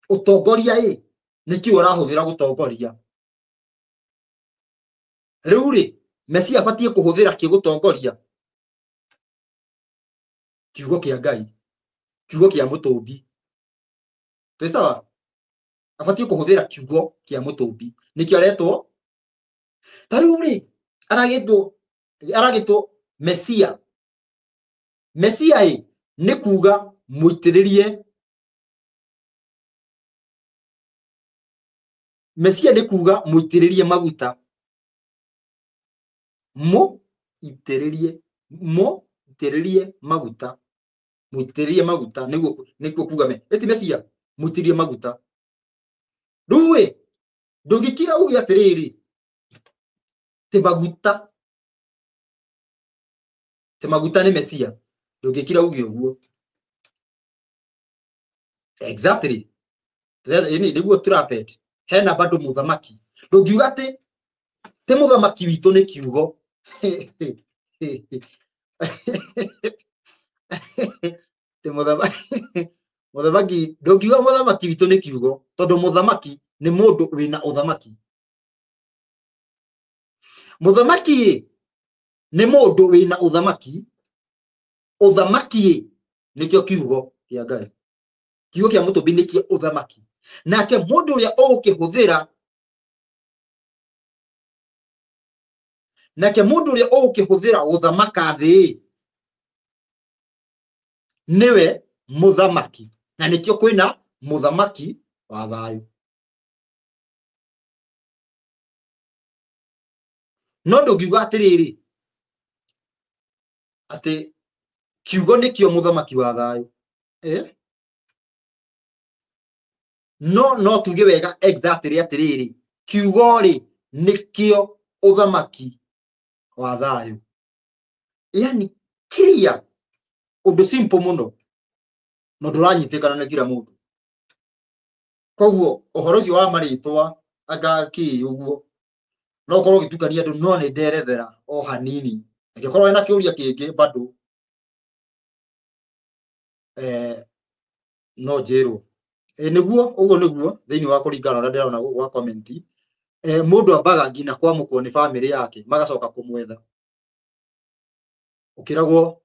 ũtongoria ĩ nĩkĩ ũrahũthĩra gũtongoria? Rĩu rĩ Mesia abatiĩ kũhũthĩra kĩ gũtongoria? Kiugo kĩa Ngai, kiugo kĩa mũtũmbi. Twĩ sawa? Abatiĩ kũhũthĩra kiugo kĩa mũtũmbi, nĩkĩo aretwo. Ta rĩu rĩ aragĩtwo Mesia. Mesia ĩ nĩ kuga mũitĩrĩrie. Mesia nĩ kuga mũitĩrĩrie maguta. Mũitĩrĩrie, mũitĩrĩrie maguta. Mũitĩrĩrie maguta nĩguo kuga me. Ĩti Mesia, mũitĩrĩrie maguta. Rĩu ĩ ndũngĩkira uge atĩrĩrĩ ti maguta, ti maguta nĩ Mesia. Ndũngĩkira uge ũguo. Exactly. Nĩguo trumpet. Hena bado mũthamaki. Ndũngiuga atĩ ti mũthamaki witũ nĩ kiugo. Ti mũthamaki, ndũngiuga mũthamaki witũ nĩ kiugo, tondũ mũthamaki nĩ mũndũ wĩna ũthamaki. Mũthamaki ĩ nĩ mũndũ wĩna ũthamaki. Ũthamaki ĩ nĩkĩo kiugo kĩa Ngai. Kiugo kĩa mũtũmbi nĩkĩo ũthamaki. Nake mũndũ ũrĩa ũgũkĩhũthĩra, nake mũndũ ũrĩa ũgũkĩhũthĩra gũthamaka thĩ nĩwe mũthamaki, na nĩkĩo kwĩna mũthamaki wa thayũ. No ndũngiuga atĩrĩrĩ atĩ kiugo nĩkĩo mũthamaki wa thayũ. No tuge wega exactly atĩrĩrĩ kiugo rĩ nĩkĩo ũthamaki wa thayũ. Yani clear, ũndũ simple mũno, no ndũranyitĩkana nĩ kila mũndũ. Koguo ũhoro ũcio wa marĩtwa anga kĩ ũguo no ũkorwo ũgĩtukania andũ, no nĩ nderethera o hanini. Angĩkorwo wĩna kĩũria kĩngĩ bado no njĩrwo. Nĩguo ũguo nĩguo thĩinĩ wa kũringana na ũrĩa ndĩrona gwa comment. Mũndũ ambaga nginya kwamũkwo nĩ bamĩrĩ yake magacoka kũmwetha. Ũkĩragwo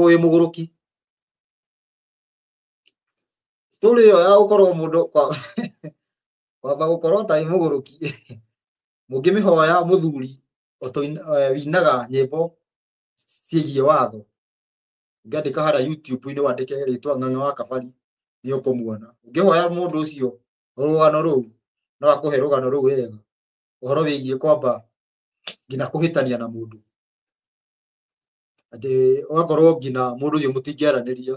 wĩ mũgũrũki. Story ĩyo ya gũkorwo mũndũ kwamba gũkorwo ta wĩ mũgũrũki Mũngĩmĩhoya mũthuri winaga nyĩmbo ciĩgiĩ watho, ũngĩandĩka harĩa YouTube-inĩ wandĩke rĩtwa Ng'ang'a wa Kabari nĩ ũkũmuona. Ũngĩhoya mũndũ ũcio rũgano rũu, no akũhe rũgano rũu wega, ũhoro wĩgiĩ kwamba nginya kũhĩtania na mũndũ, atĩ ũgakorwo nginya mũndũ ũcio mũtingĩaranĩria.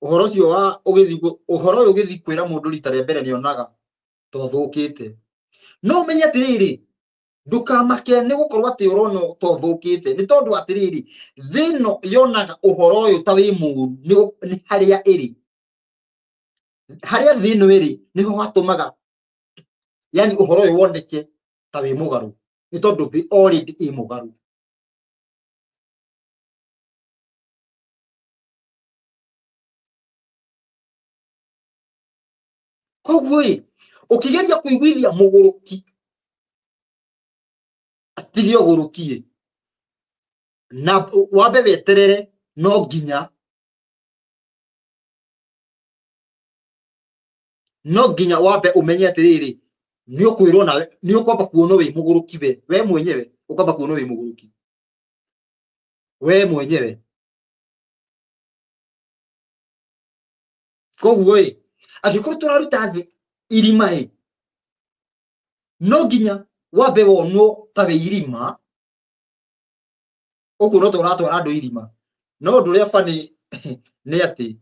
Ũhoro ũcio wa ũgĩthiĩ, ũhoro ũyũ ũgĩthiĩ kwĩra mũndũ rita rĩa mbere nĩonaga ta ũthũkĩte. No ũmenye atĩrĩrĩ, ndũkamake nĩ gũkorwo atĩ ũrona ta ũthũkĩte, nĩ tondũ atĩrĩrĩ, thĩ ĩno yonaga ũhoro ũyũ ta wĩ mũru nĩ harĩa ĩrĩ. Harĩa thĩ ĩno ĩrĩ nĩho hatũmaga yani ũhoro ũyũ woneke ta wĩ mũgarũ, nĩ tondũ thĩ already ĩ mũgarũ. Koguo ĩ, ũkĩgeria kũiguithia mũgũrũki atige ũgũrũki ĩ, na wambe weterere no nginya wambe ũmenye atĩrĩrĩ, nĩ ũkwĩrwo nawe, nĩ ũkwamba kuonwo wĩ mũgũrũki we mwenyewe, ũkwamba kuonwo wĩ mũgũrũki we mwenyewe. Koguo ĩ, angĩkorwo tũraruta thĩ irima ĩ, no nginya wambe wonwo ta wĩ irima, ũguo no tũratwara andũ irima. No ũndũ ũrĩa bani nĩ atĩ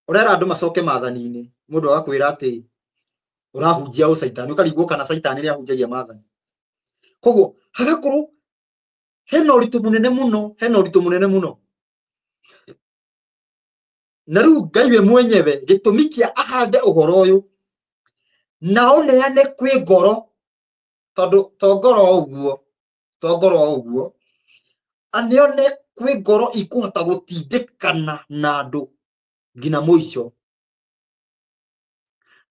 ũrera andũ macoke maathani-inĩ, mũndũ agakwĩra atĩ ũrahunjia ũcaitani, ũkarigwo kana caitani nĩ ahunjagia maathani. Koguo hagakorwo hena ũritũ mũnene mũno, hena ũritũ mũnene mũno. Na rĩu Ngai we mwenyewe gĩtũmi kĩa ahande ũhoro ũyũ na ũneane kwĩ ngoro, tondũ to ngoro ũguo, to ngoro ũguo, aneone kwĩ ngoro ikũhota gũtindĩkana na andũ nginya mũico.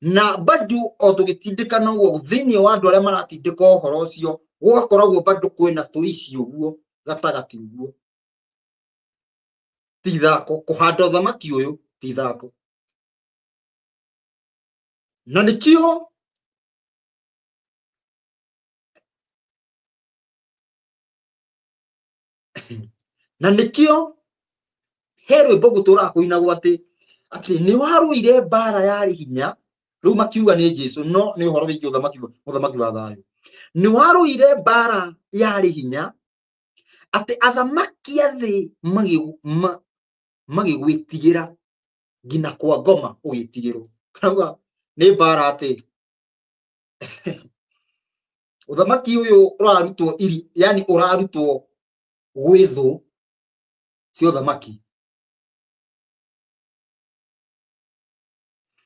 Na bado o tũgĩtindĩkana ũguo thĩinĩ wa andũ arĩa maratindĩka ũhoro ũcio, gũgakoragwo bado kwĩna tũici ũguo gatagatĩ ũguo. Ti ithako kũhanda ũthamaki ũyũ, ti ithako. Na nĩkĩo he rwĩmbo gũtũraga kũinagwo atĩ nĩ warũire mbara yarĩ hinya, rĩu makiuga nĩ Jesũ, no nĩ ũhoro wĩgiĩ ũthamaki wa thayũ. Nĩ warũire mbara yarĩ hinya atĩ athamaki a thĩ magĩgwĩtigĩra nginya kwa ngoma ũgĩtigĩrwo. Karauga nĩ mbara atĩ ũthamaki ũyũ ũrarutwo iri, yani ũrarutwo gwĩ thũ cia ũthamaki.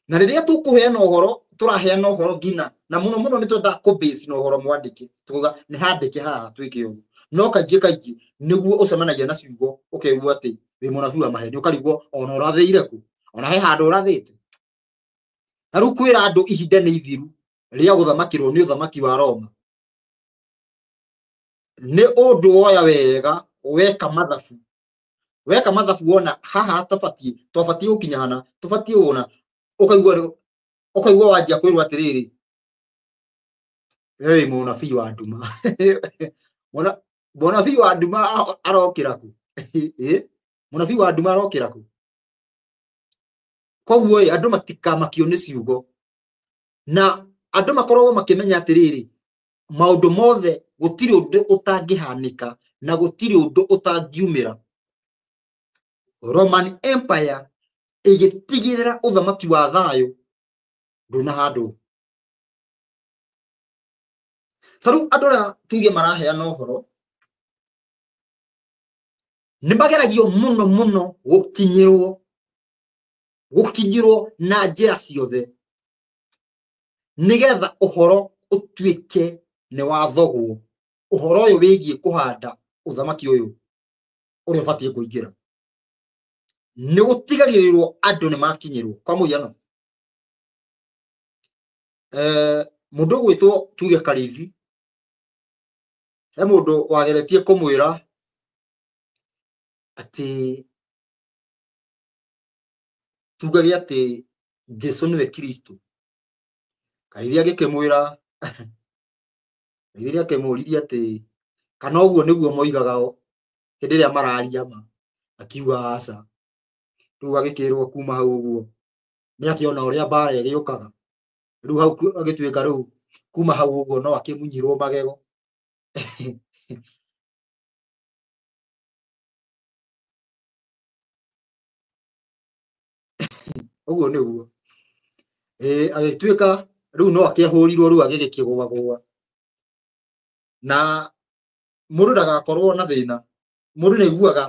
Na rĩrĩa tũkũheana ũhoro, tũraheana ũhoro nginya na mũno mũno nĩ twendaga kũ base na ũhoro mwandĩke, tukuga nĩ handĩke haha twĩke ũguo. No kaingĩ kaingĩ nĩguo ũcemanagia na ciugo ũkeigua atĩ wĩ mũnabii wa maheni, ũkarigwo ona ũrathĩire kũ, ona he handũ ũrathĩte. Na rĩu kwĩra andũ ihinda nĩ ithiru rĩa gũthamakĩrwo nĩ ũthamaki wa Roma, nĩ ũndũ woya wega weka mathabu, weka mathabu wona haha tabatiĩ, twabatiĩ gũkinya hana, tũbatiĩ wona, ũkaigua wanjia kwĩrwo atĩrĩrĩ, we wĩ mũnabii wa nduma. Mũnabii wa nduma arokĩra kũ? Mũnabii wa nduma arokĩra kũ? Koguo ĩ, andũ matikamakio nĩ ciugo, na andũ makoragwo makĩmenya atĩrĩrĩ, maũndũ mothe gũtirĩ ũndũ ũtangĩhanĩka na gũtirĩ ũndũ ũtangiumĩra. Roman Empire ĩgĩtigĩrĩra ũthamaki wa thayũ ndũnahandwo. Ta rĩu andũ arĩa tuge maraheana ũhoro nĩ mageragio mũno mũno gũkinyĩrwo na njĩra ciothe nĩgetha ũhoro ũtuĩke nĩ wathogwo. Ũhoro ũyũ wĩgiĩ kũhanda ũthamaki ũyũ ũrĩa ũbatiĩ kũingĩra, nĩ gũtigagĩrĩrwo andũ nĩ makinyĩrwo. Kwa mũhiano, mũndũ ũgwĩtwo tuge Karithi, he mũndũ wageretie kũmwĩra atĩ tugage atĩ Jesu nĩwe Kristo. Karĩithia agĩkĩmwĩra Karĩithia akĩmũririe atĩ kana ũguo nĩguo moigaga hĩndĩ ĩrĩa mararia ma, akiuga aca. Rĩu agĩkĩrwo kuma hau ũguo nĩ akĩona ũrĩa mbara ĩrĩũkaga. Rĩu hau agĩtuĩka rĩu kuma hau ũguo no akĩmunyirwo magego. Ũguo nĩguo. Agĩtuĩka rĩu no akĩhũrirwo rĩu agĩgĩkĩgũagũa. Na mũndũ ndagakorwo na thĩna, mũndũ nĩ aiguaga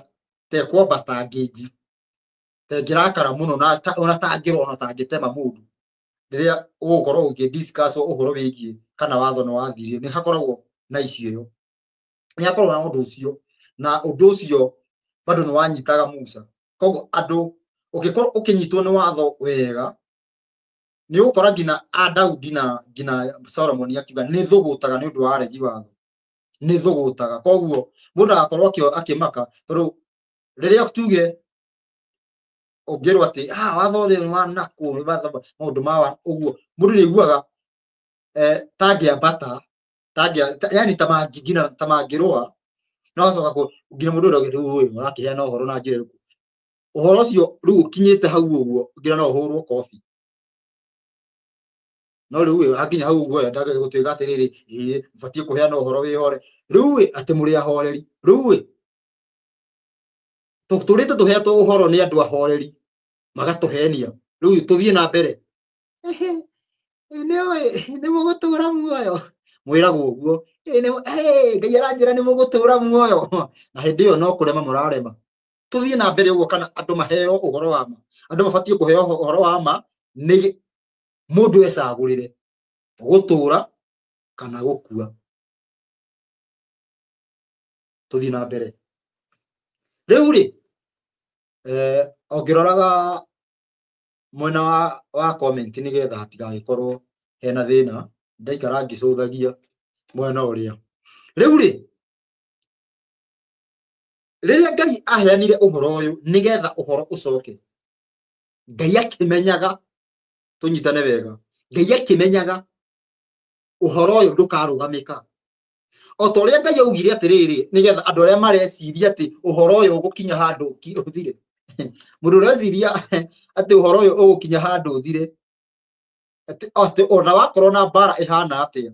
ta ekwambata ngĩnji, ta ĩngĩrakara mũno na ona tangĩrwo ona tangĩtema mũndũ rĩrĩa ũgũkorwo ũgĩ discuss ũhoro wĩgiĩ kana watho nĩ wathirire, nĩ hakoragwo na issue ĩyo, nĩ hakoragwo na ũndũ ũcio, na ũndũ ũcio bado nĩ wanyitaga Musa. Koguo andũ ũngĩkorwo ũkĩnyitwo nĩ watho wega, nĩ ũgũkora nginya a Daudi na nginya Solomon akiuga nĩ thũgũtaga nĩ ũndũ wa aregi watho, nĩ thũgũtaga. Koguo mũndũ agakorwo akĩmaka, tondũ rĩrĩa tuge ũngĩrwo atĩ watho ũyũ nĩ wa nakũ, maũndũ ma ũguo, mũndũ nĩ aiguaga tangĩambata, yani ta mangĩrũa, no acoka nginya mũndũ ũrĩa rĩu ũyũ ũrakĩheana ũhoro na njĩra ĩrĩkũ, ũhoro ũcio rĩu ũkinyĩte hau ũguo nginya no ũhũrwo kobi. No rĩu hakinya hau ũguo endaga gũtuĩka atĩrĩrĩ, ĩĩ batiĩ kũheana ũhoro wĩhore, rĩu atĩ mũrĩ ahoreri, rĩu tũrĩte tũheetwo ũhoro nĩ andũ ahoreri magatũhenia, rĩu tũthiĩ na mbere, nĩ mũgũtũra muoyo, mwĩragwo ũguo, Ngai aranjĩra nĩ mũgũtũra muoyo, na hĩndĩ ĩyo no kũrema mũrarema. Tũthiĩ na mbere ũguo, kana andũ maheo ũhoro wa ma, andũ mabatiĩ kũheo ũhoro wa ma nĩ mũndũ ecagũrĩre gũtũra kana gũkua. Tũthiĩ na mbere rĩu rĩ, ũngĩroraga mwena wa comment nĩgetha hatigagĩkorwo hena thĩna, ndaikara ngĩcũthagia mwena ũrĩa. Rĩu rĩ, rĩrĩa Ngai aheanire ũhoro ũyũ nĩgetha ũhoro ũcoke, Ngai akĩmenyaga, tũnyitane wega, Ngai akĩmenyaga ũhoro ũyũ ndũkarũgamĩka. O ta ũrĩa Ngai augire atĩrĩrĩ, nĩgetha andũ arĩa mareciria atĩ ũhoro ũyũ ũgũkinya handũ ũthire, mũndũ ũreciria atĩ ũhoro ũyũ ũgũkinya handũ ũthire, atĩ ona wakorwo na mbara ĩhana atĩa,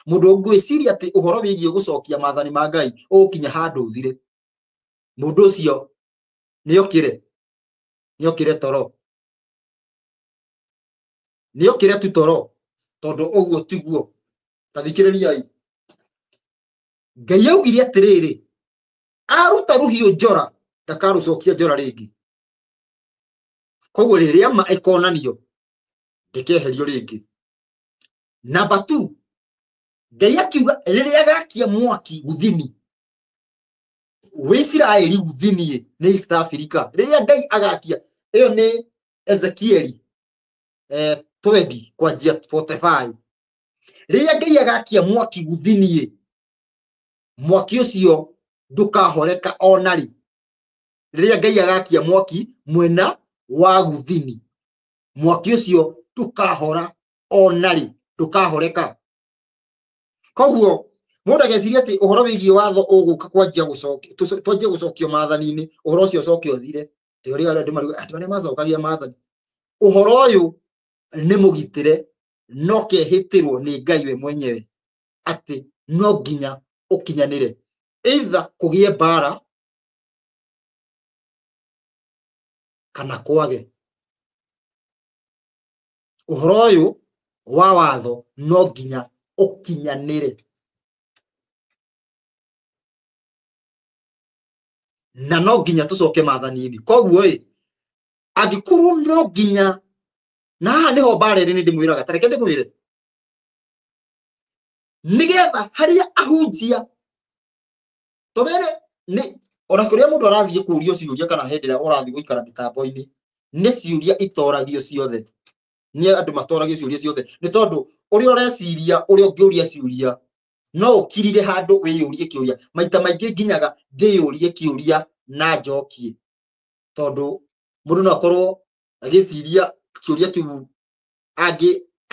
mũndũ ũngwĩciria atĩ ũhoro wĩgiĩ gũcokia maathani ma Ngai ũgũkinya handũ ũthire, mũndũ ũcio nĩokĩre toro, nĩokĩre tu toro, tondũ ũguo tiguo. Ta thikĩrĩriai, Ngai augire atĩrĩrĩ, aruta rũhiũ njora ndakarũcokia njora rĩngĩ. Koguo rĩrĩa ma ĩkonanio ndĩkeherio rĩngĩ. Namba 2, Ngai akiuga rĩrĩa agakia mwaki guthini Wisiraeli, guthini nĩ East Africa, rĩrĩa Ngai agakia, ĩyo nĩ Ezekieli 20 kwanjia 45, rĩrĩa Ngai agakia mwaki guthini, mwaki ũcio ndũkahoreka ona rĩ. Rĩrĩa Ngai agakia mwaki mwena wa guthini, mwaki ũcio ndũkahora ona rĩ, ndũkahoreka. Koguo mũndũ ageciria atĩ ũhoro wĩgiĩ watho ũgũka kwanjia gũcokia, twanjie gũcokio maathani-inĩ, ũhoro ũcio ũcoke ũthire. Ti ũrĩa andũ mariuga andũ arĩa macokagia maathani, ũhoro ũyũ nĩ mũgitĩre, no kehĩtĩrwo nĩ Ngai we mwenyewe atĩ no nginya ũkinyanĩre, either kũgĩe mbara kana kwage. Ũhoro ũyũ wa watho no nginya ũkinyanĩre, na no nginya tũcoke maathani-inĩ. Koguo ĩ, angĩkorwo no nginya, na haha nĩho mbara ĩrĩ, nĩ ndĩmwĩraga, ta reke ndĩmwĩre, nĩgetha harĩa ahunjia tũmere nĩ ona kũrĩa mũndũ arathiĩ kũũrio ciũria kana hĩndĩ ĩrĩa ũrathiĩ gũikara mĩtambo-inĩ, nĩ ciũria itoragio ciothe, nĩ andũ matoragio ciũria ciothe, nĩ tondũ ũrĩa ũreciria, ũrĩa ũngĩũria ciũria, no ũkirire handũ wĩyũrie kĩũria. Maita maingĩ nginyaga ndĩyũrie kĩũria na njokie tondũ mũndũ no akorwo agĩciria kĩũria kĩu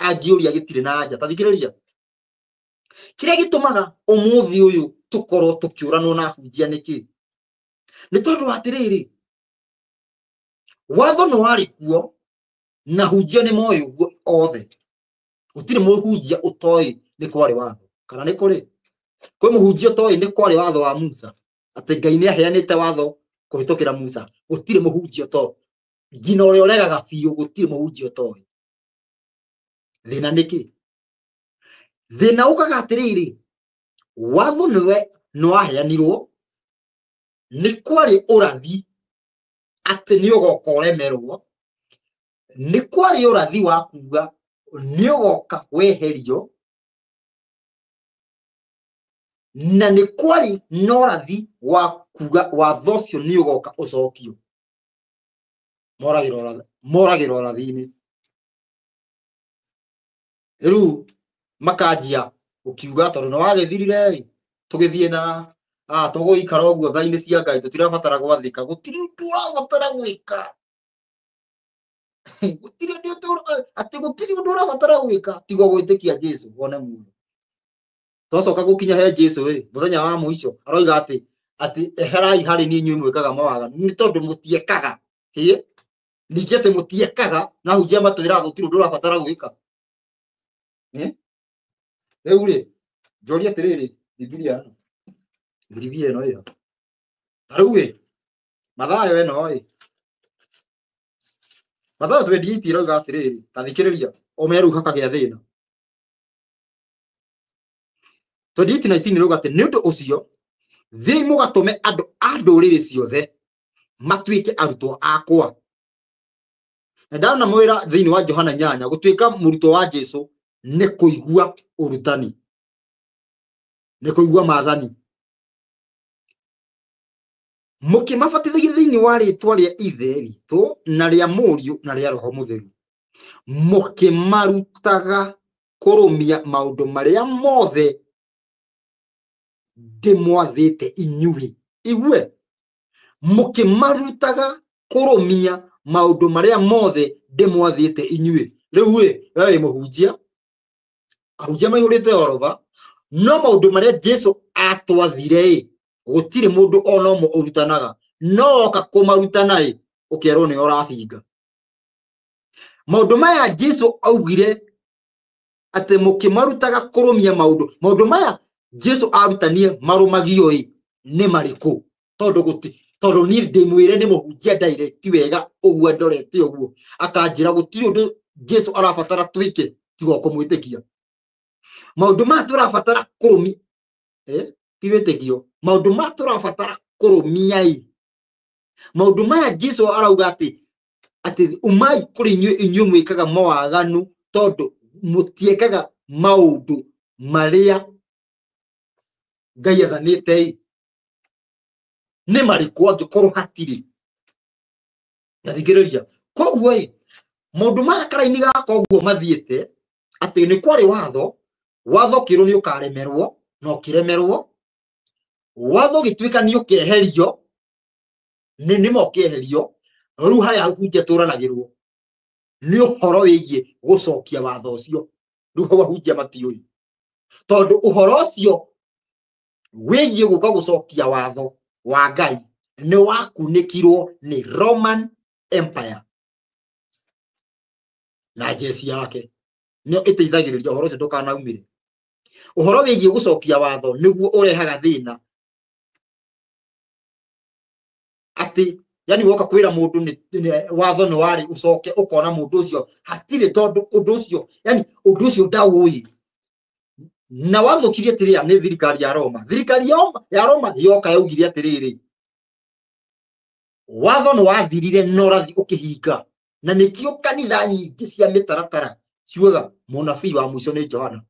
angĩũria gĩtirĩ na anja. Ta thikĩrĩria, kĩrĩa gĩtũmaga ũmũthĩ ũyũ tũkorwo tũkĩũranwo na ahunjia nĩkĩ? Nĩ tondũ atĩrĩrĩ, watho nĩ warĩ kuo na hunjia nĩ moĩ ũguo othe. Gũtirĩ mũhunjia ũtoĩ nĩ kwarĩ watho, kana nĩ kũrĩ? Kwĩ mũhunjia ũtoĩ nĩ kwarĩ watho wa Musa, atĩ Ngai nĩ aheanĩte watho kũhĩtũkĩra Musa. Gũtirĩ mũhunjia ũtoĩ, nginya ũrĩa ũregaga biũ, gũtirĩ mũhunjia ũtoĩ. Thĩna nĩ kĩ? Thĩna ũkaga atĩrĩrĩ, watho nĩwe nĩ waheanirwo, nĩ kwarĩ ũrathi atĩ nĩ ũgoka ũremerwo, nĩ kwarĩ ũrathi wa kuga nĩ ũgoka weherio, na nĩ kwarĩ na ũrathi wa kuga watho ũcio nĩ ũgoka ũcokio. Moragĩra ũrathi-inĩ. Rĩu makanjia ũkiuga tondũ nĩ wagĩthirire ĩ, tũgĩthiĩ na tũgũikara ũguo tha-inĩ cia Ngai, tũtirabatara gwathĩka, gũtirĩ ũndũ ũrabatara gwĩka. Gũtirĩ ũndũ atĩ gũtirĩ ũndũ ũrabatara gwĩka tiga gwĩtĩkia Jesũ wone muoyo. Twacoka gũkinya he Jesũ ĩ, mũthenya wa mũico aroiga atĩ eherai harĩ niĩ inyuĩ mwĩkaga mawaganu, nĩ tondũ mũtiekaga. Hĩ, ningĩ atĩ mũtiekaga na hunjia matwĩraga gũtirĩ ũndũ ũrabatara gwĩka. Rĩu rĩ, njorie atĩrĩrĩ, Bibilia ĩno, Bibilia ĩno ĩyo. Ta rĩu ĩ, Mathayo ĩno ĩ, Mathayo 28 ĩroiga atĩrĩrĩ, ta thikĩrĩria, ũmenye rĩu hakagĩa thĩna. 28:19 ĩroiga atĩ nĩ ũndũ ũcio thiĩi mũgatũme andũ a ndũrĩrĩ ciothe matuĩke arutwo akwa. Na ndanamwĩra thĩinĩ wa Johana 8 gũtuĩka mũrutwo wa Jesũ nĩ kũigua ũrutani, nĩ kũigua maathani. Mũkĩmabatithagia thĩinĩ wa rĩĩtwa rĩa Ithe witũ na rĩa Mũriũ na rĩa Roho Mũtheru, mũkĩmarutaga kũrũmia maũndũ marĩa mothe ndĩmwathĩte inyuĩ. Igue, mũkĩmarutaga kũrũmia maũndũ marĩa mothe ndĩmwathĩte inyuĩ. Rĩu ĩ, we wĩ mũhunjia, ahunjia maihũrĩte orova, no maũndũ marĩa Jesũ atwathire ĩ, gũtirĩ mũndũ ona ũmwe ũrutanaga, no oka kũmarutana ĩ, ũkerwo nĩ ũrabinga. Maũndũ maya Jesũ augire atĩ mũkĩmarutaga kũrũmia maũndũ, maũndũ maya Jesũ arutanie marũmagio ĩ, nĩ marĩkũ? Tondũ gũti, tondũ niĩ ndĩmwĩre nĩ mũhunjia direct wega ũguo ndorete ũguo, akanjĩra gũtirĩ ũndũ Jesũ arabatara twĩke tiga kũmwĩtĩkia. Maũndũ maya tũrabatara kũrũmia, ti wĩtĩkio. Maũndũ maya tũrabatara kũrũmia ĩ, maũndũ maya Jesũ arauga atĩ umai kũrĩ inyuĩ inyuĩ mwĩkaga mawaganu, tondũ mũtiĩkaga maũndũ marĩa Ngai athanĩte ĩ, nĩ marĩkũ angĩkorwo hatirĩ? Na thikĩrĩria, koguo ĩ, maũndũ maya karaini gaka ũguo mathiĩte atĩ nĩ kwarĩ watho, watho ũkĩrwo nĩ ũkaremerwo na ũkĩremerwo, watho ũgĩtuĩka nĩ ũkeherio, nĩ ma ũkeherio. Rĩu harĩa ahunjia tũranagĩrwo nĩ ũhoro wĩgiĩ gũcokia watho ũcio. Rĩu hau ahunjia matiũĩ, tondũ ũhoro ũcio wĩgiĩ gũka gũcokia watho wa Ngai nĩ wakunĩkirwo nĩ Roman Empire na jeshi yake, nĩyo ĩteithagĩrĩria ũhoro ũcio ndũkanaumĩre. Ũhoro wĩgiĩ gũcokia watho nĩguo ũrehaga thĩna, atĩ yani woka kwĩra mũndũ nĩ watho nĩ warĩ ũcoke, ũkona mũndũ ũcio hatirĩ, tondũ ũndũ ũcio yani ũndũ ũcio ndaũĩ. Na wathũkirie atĩrĩa nĩ thirikari ya Roma. Thirikari ya Roma yoka yaugire atĩrĩrĩ, watho nĩ wathirire na ũrathi ũkĩhinga. Na nĩkĩo kanitha nyingĩ cia mĩtaratara ciugaga mũnabii wa mũico nĩ Johana.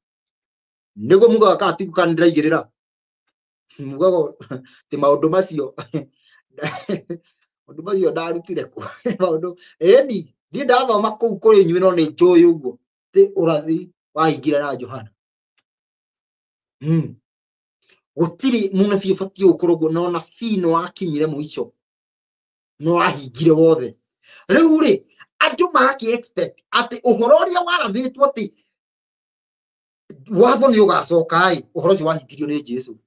Nĩguo mugaga kana ti kana ndĩraigĩrĩra, mugaga atĩ maũndũ macio maũndũ macio ndarutire kũ? Maũndũ ĩni niĩ ndathoma kũu kũrĩ inyuĩ no nĩ njũĩ ũguo atĩ ũrathi wahingire na Johana. Gũtirĩ mũnabii ũbatiĩ gũkorwo ũguo, na ũnabii nĩ wakinyire mũico. No wahingire wothe. Rĩu rĩ andũ magakĩ expect atĩ ũhoro ũrĩa warathĩtwo atĩ watho nĩ ũgacoka ĩ, ũhoro ũcio wahingirio nĩ Jesu.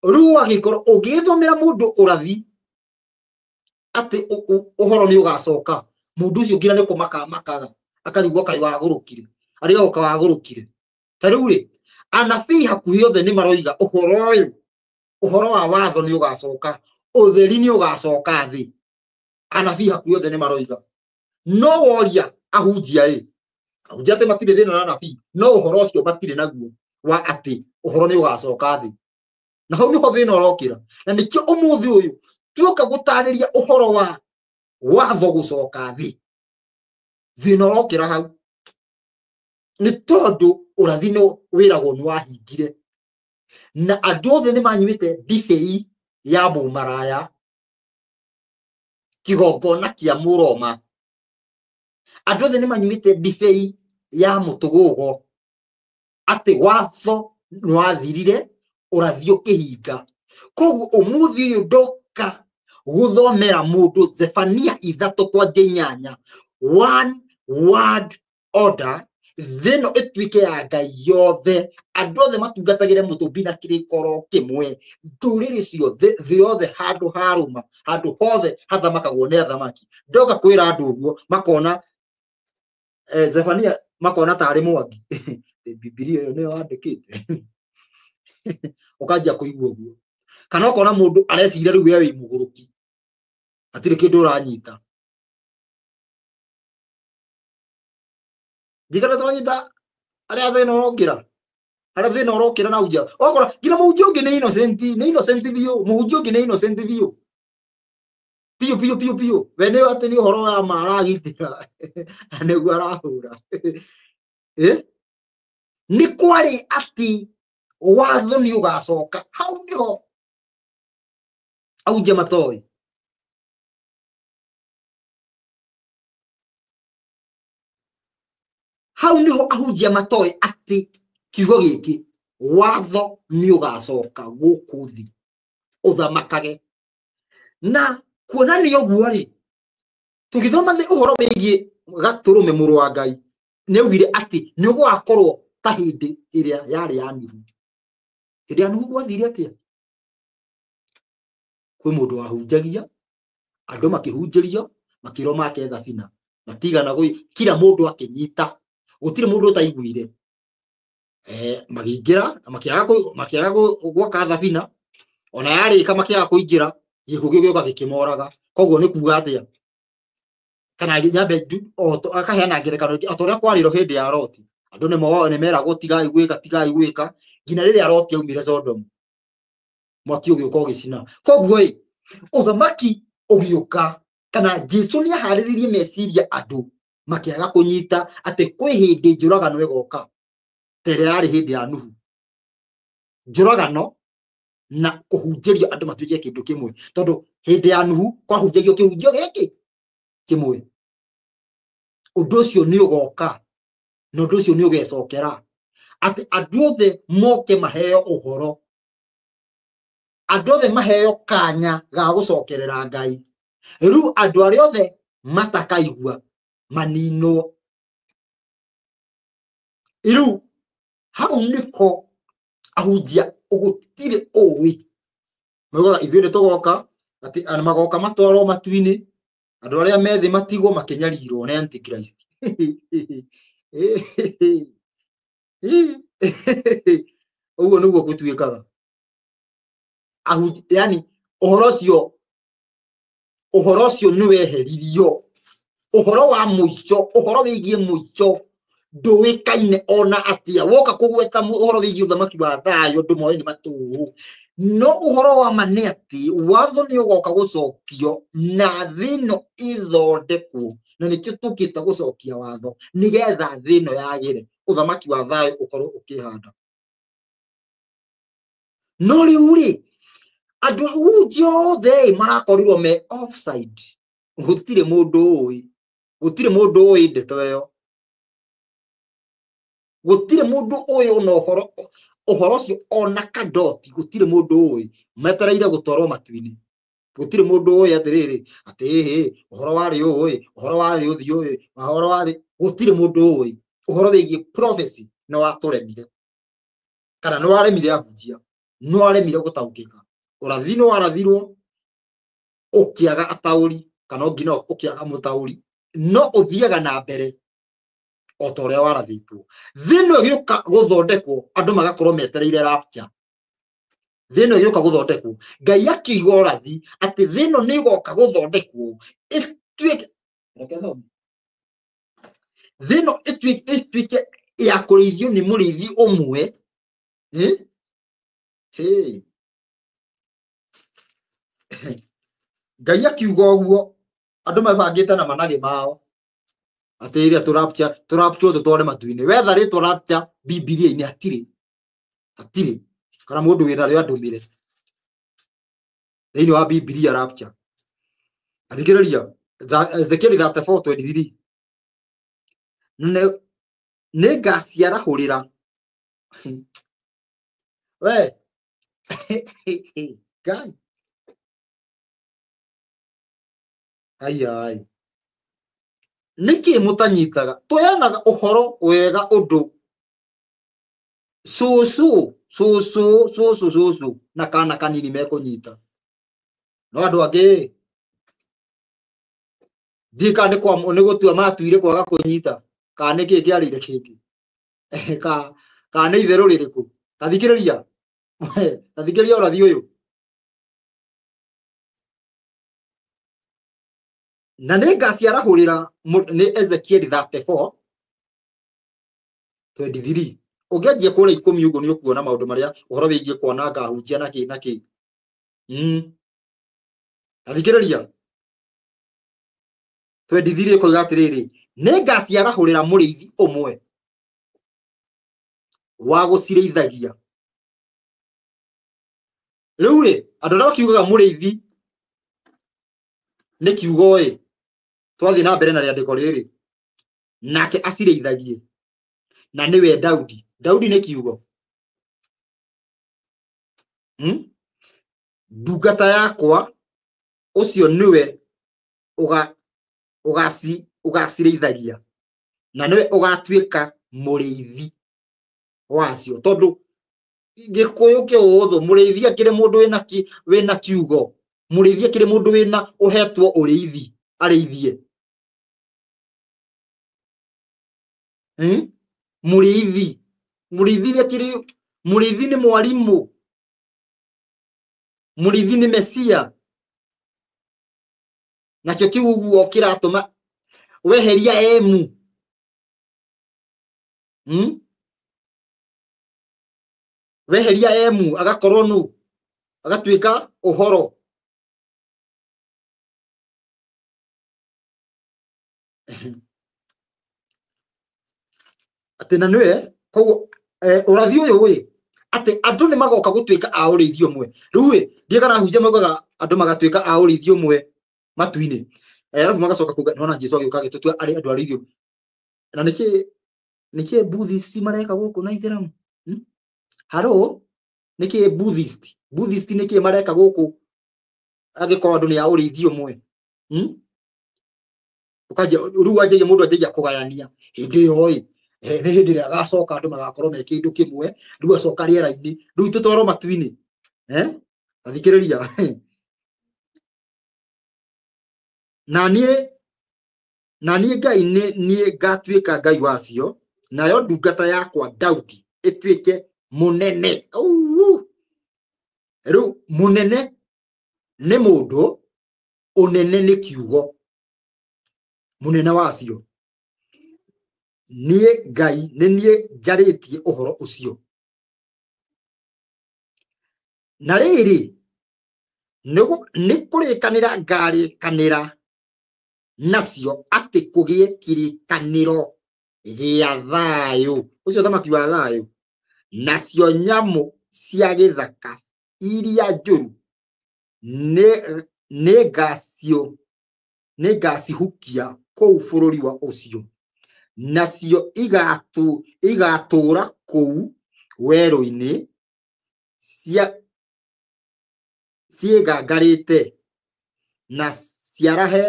Rĩu agĩkorwo ũngĩgĩthomera mũndũ ũrathi atĩ ũhoro nĩ ũgacoka, mũndũ ũcio nginya nĩ kũmaka makaga akarigwo kaĩ wagũrũkire, arigagwo kaĩ wagũrũkire. Ta rĩu rĩ anabii hakuhĩ othe nĩ maroiga ũhoro ũyũ, ũhoro wa watho nĩ ũgacoka, ũtheri nĩ ũgacoka thĩ. Anabii hakuhĩ othe nĩ maroiga. No woria ahunjia ĩ, ahunjia atĩ matirĩ thĩna na anabii, no ũhoro ũcio matirĩ naguo wa atĩ ũhoro nĩ ũgacoka thĩ. Na hau nĩho thĩna ũrokĩra. Na nĩkĩo ũmũthĩ ũyũ tuoka gũtarĩria ũhoro wa watho gũcoka thĩ, thĩna ũrokĩra hau. Nĩ tondũ ũrathi nĩ wĩragwo nĩ wahingire, na andũ othe nĩ manyuĩte ndibei ya mũmaraya, kĩgongona kĩa mũroma. Andũ othe nĩ manyuĩte ndibei ya mũtũgũgo, atĩ watho nĩ wathirire, ũrathi ũkĩhinga. Koguo ũmũthĩ ũyũ ndoka gũthomera mũndũ Zefania 3:8, one word order, thĩ ĩno ĩtuĩke ya Ngai yothe, andũ othe matungatagĩre mũtũmbi na kĩrĩkoro kĩmwe, ndũrĩrĩ ciothe, thĩ yothe, handũ harũma, handũ hothe hathamakagwo nĩ athamaki. Ndoka kwĩra andũ ũguo makona Zefania makona tarĩ Mwangi. Bibilia ĩyo nĩyo wandĩkĩte. Ũkanjia kũigua ũguo. Kana ũkona mũndũ areciria rĩu we wĩ mũgũrũki, hatirĩ kĩndũ ũranyita. Njikara twanyita arĩa thĩna ũrokĩra, arĩa thĩna ũrokĩra na unja. Okora nginya mũhunjia ũngĩ nĩ innocent, nĩ innocent biũ, mũhunjia ũngĩ nĩ innocent biũ. Biũ biũ biũ biũ. We nĩ atĩ nĩ ũhoro wa ma aragitĩra na nĩguo arahũra. Nĩ kwarĩ atĩ watho nĩ ũgacoka. Hau nĩho ahunjia matoĩ. Hau nĩho ahunjia matoĩ atĩ kiugo gĩkĩ watho nĩ ũgacoka gũkũ thĩ ũthamakage. Na kuona nĩ ũguo rĩ, tũgĩthoma thĩ ũhoro wĩgiĩ Gatũrũme mũrũ wa Ngai, nĩ augire atĩ nĩ ũgũgakorwo ta hĩndĩ ĩrĩa yarĩ ya Nuhu. Hĩndĩ ya Nuhu gwathire atĩa? Kwĩ mũndũ wahunjagia, andũ makĩhunjĩrio, makĩrwo make thabina, matigana kila mũndũ akĩnyita, gũtirĩ mũndũ ũtaiguire. Makĩingĩra, makĩaga gwaka thabina, ona yarĩka makĩaga kũingĩra, gĩkuũ gĩgĩũka gĩkĩmoraga. Koguo nĩ kuga atĩa? Kana nyambe akaheana ngerekano ĩngĩ, o ta ũrĩa kwarĩrwo hĩndĩ ya Loti. Andũ nĩ meragwo tigai gwĩka, tigai gwĩka, nginya rĩrĩa Loti aumire Sodomu, mwaki ũgĩũka ũgĩcina. Koguo ĩ, ũthamaki ũgĩũka, kana Jesu nĩ aharĩrĩirie meciria andũ makĩaga kũnyita atĩ kwĩ hĩndĩ njũragano ĩgoka, ta ĩrĩa yarĩ hĩndĩ ya Nuhu. Njũragano na kũhunjĩrio andũ matuĩke kĩndũ kĩmwe, tondũ hĩndĩ ya Nuhu kwahunjagio kĩhunjio gĩkĩ kĩmwe. Ũndũ ũcio nĩ ũgoka, na ũndũ ũcio nĩ ũgecokera, atĩ andũ othe moke maheo ũhoro, andũ othe maheo kanya ga gũcokerera Ngai. Rĩu andũ arĩa othe matakaigua maninwo. Rĩu hau nĩho ahunjia gũtirĩ ũĩ maugaga ithuĩ nĩ tũgoka, atĩ magoka matwarwo matu-inĩ, andũ arĩa me thĩ matigwo makĩnyarirwo nĩ Antichrist. Ũguo nĩguo gũtuĩkaga. Yani ũhoro ũcio nĩ weheririo. Ũhoro wa mũico, ũhoro wĩgiĩ mũico ndũĩkaine ona atĩa. Woka kũgweta ũhoro wĩgiĩ ũthamaki wa thayũ, andũ moĩ nĩ matũũ. No ũhoro wa ma nĩ atĩ watho nĩ ũgoka gũcokio na thĩ ĩno ĩthondekwo, na nĩkĩo tũkĩte gũcokia watho, nĩgetha thĩ ĩno yagĩre, ũthamaki wa thayũ ũkorwo ũkĩhanda. No rĩu rĩ, andũ ahunjia othe marakorirwo me offside. Gũtirĩ mũndũ ũĩ, gũtirĩ mũndũ ũĩ ndeto ĩyo, gũtirĩ mũndũ ũĩ ona ũhoro Ũhoro ũcio ona kadoti gũtirĩ mũndũ ũĩ, metereire gũtwarwo matu-inĩ. Gũtirĩ mũndũ ũĩ atĩrĩrĩ atĩ ĩhĩ ũhoro warĩ ũũ ĩ, ũhoro warĩ ũthiũ ĩ, ũhoro warĩ, gũtirĩ mũndũ ũĩ ũhoro wĩgiĩ prophecy. Nĩ watũremire kana nĩ waremire ahunjia, nĩ waremire gũtaũkĩka. Ũrathi nĩ warathirwo ũkĩaga ataũri kana nginya ũkĩaga mũtaũri, no ũthiaga na mbere o ta ũrĩa warathĩtwo. Thĩ ĩno ĩgĩũka gũthondekwo, andũ magakorwo metereire rapture. Thĩ ĩno ĩgĩũka gũthondekwo, Ngai akiuga ũrathi atĩ thĩ ĩno nĩ ĩgoka gũthondekwo ĩtuĩke, reke thome, thĩ ĩno ĩtuĩke ya kũrĩithio nĩ mũrĩithi ũmwe. Ngai akiuga ũguo, andũ mebangĩte na managĩ mao atĩ ĩrĩa tũrapture tũtware matu-inĩ. Wetha rĩtwa rapture Bibilia-inĩ hatirĩ, hatirĩ kana mũndũ wĩna rĩo andũmĩre thĩinĩ wa Bibilia rapture. Athikĩrĩria Ezekiel 34:23, nĩ ngaciarahũrĩra we Ngai ai nĩkĩ mũtanyitaga? Tũheanaga ũhoro wega ũndũ cũcũ cũcũ cũcũ cũcũ na kana kanini mekũnyita, no andũ angĩ ndiĩ kana nĩ gũtua matuire kwaga kũnyita, kana nĩ kĩĩ kĩarĩire kĩngĩ, kana nĩ itherũ rĩrĩkũ. Tathikĩrĩria, tathikĩrĩria ũrathi ũyũ. Na nĩ ngaciarahũrĩra, nĩ Ezekiel 34:23. Ũngĩanjia kũrĩa 10 ũguo nĩ ũkuona maũndũ marĩa ũhoro wĩgiĩ kwananga ahunjia na kĩ na kĩ. Tathikĩrĩria 23 ĩkoiga atĩrĩrĩ, nĩ ngaciarahũrĩra mũrĩithi ũmwe wa gũcirĩithagia. Rĩu rĩ, andũ arĩa makiugaga mũrĩithi nĩ kiugo ĩ, twathiĩ na mbere na rĩandĩko rĩrĩ, nake acirĩithagie, na nĩwe Daudi. Daudi nĩ kiugo. Ndungata yakwa, ũcio nĩwe ũgacirĩithagia, na nĩwe ũgatuĩka mũrĩithi wacio. Tondũ Gĩkũyũ kĩũthũ, mũrĩithi akĩrĩ mũndũ wĩna kiugo, mũrĩithi akĩrĩ mũndũ wĩna ũhetwo ũrĩithi arĩithie. Mũrĩithi, mũrĩithi akĩrĩ, mũrĩithi nĩ mwarimũ, mũrĩithi nĩ Mesia. Nakĩo kĩu ũguo kĩratũma weheria emu. Weheria emu agakorwo nũ, agatuĩka ũhoro. Atĩ na nĩwe koguo ũrathi ũyũ ĩ atĩ andũ nĩ magoka gũtuĩka a ũrĩithi ũmwe. Rĩu ĩ ndiĩ kana ahunjia maugaga andũ magatuĩka a ũrĩithi ũmwe matu-inĩ, arabu magacoka kuga nona Jesu agĩũka agĩtũtua arĩ andũ a ũrĩithi ũmwe. Na nĩkĩ Buddhist mareka gũkũ na Ithĩramu? Haro, nĩkĩ Buddhist nĩkĩ mareka gũkũ angĩkorwo andũ nĩ a ũrĩithi ũmwe? Ũkanjia rĩu wanjagia mũndũ anjagia kũgayania hĩndĩ ĩyo ĩ, nĩ hĩndĩ ĩrĩa agacoka andũ magakorwo me kĩndũ kĩmwe, rĩu acoka rĩera-inĩ, rĩu tũtwarwo matu-inĩ. Athikĩrĩria. Na niĩ Ngai nĩ niĩ ngatuĩka Ngai wacio, nayo ndungata yakwa Daudi ĩtuĩke mũnene. Rĩu mũnene nĩ mũndũ, ũnene nĩ kiugo. Mũnene wacio niĩ Ngai nĩ niĩ njarĩtie ũhoro ũcio. Na rĩrĩ, nĩ kũrĩkanĩra ngarĩkanĩra nacio atĩ kũgĩe kĩrĩkanĩro gĩa thayũ, ũcio thamaki wa thayũ, nacio nyamũ cia gĩthaka iria njũru nĩ ngacihukia kũu bũrũri wa ũcio, nacio igatũũra kũu werũ-inĩ ciĩgangarĩte na ciarahe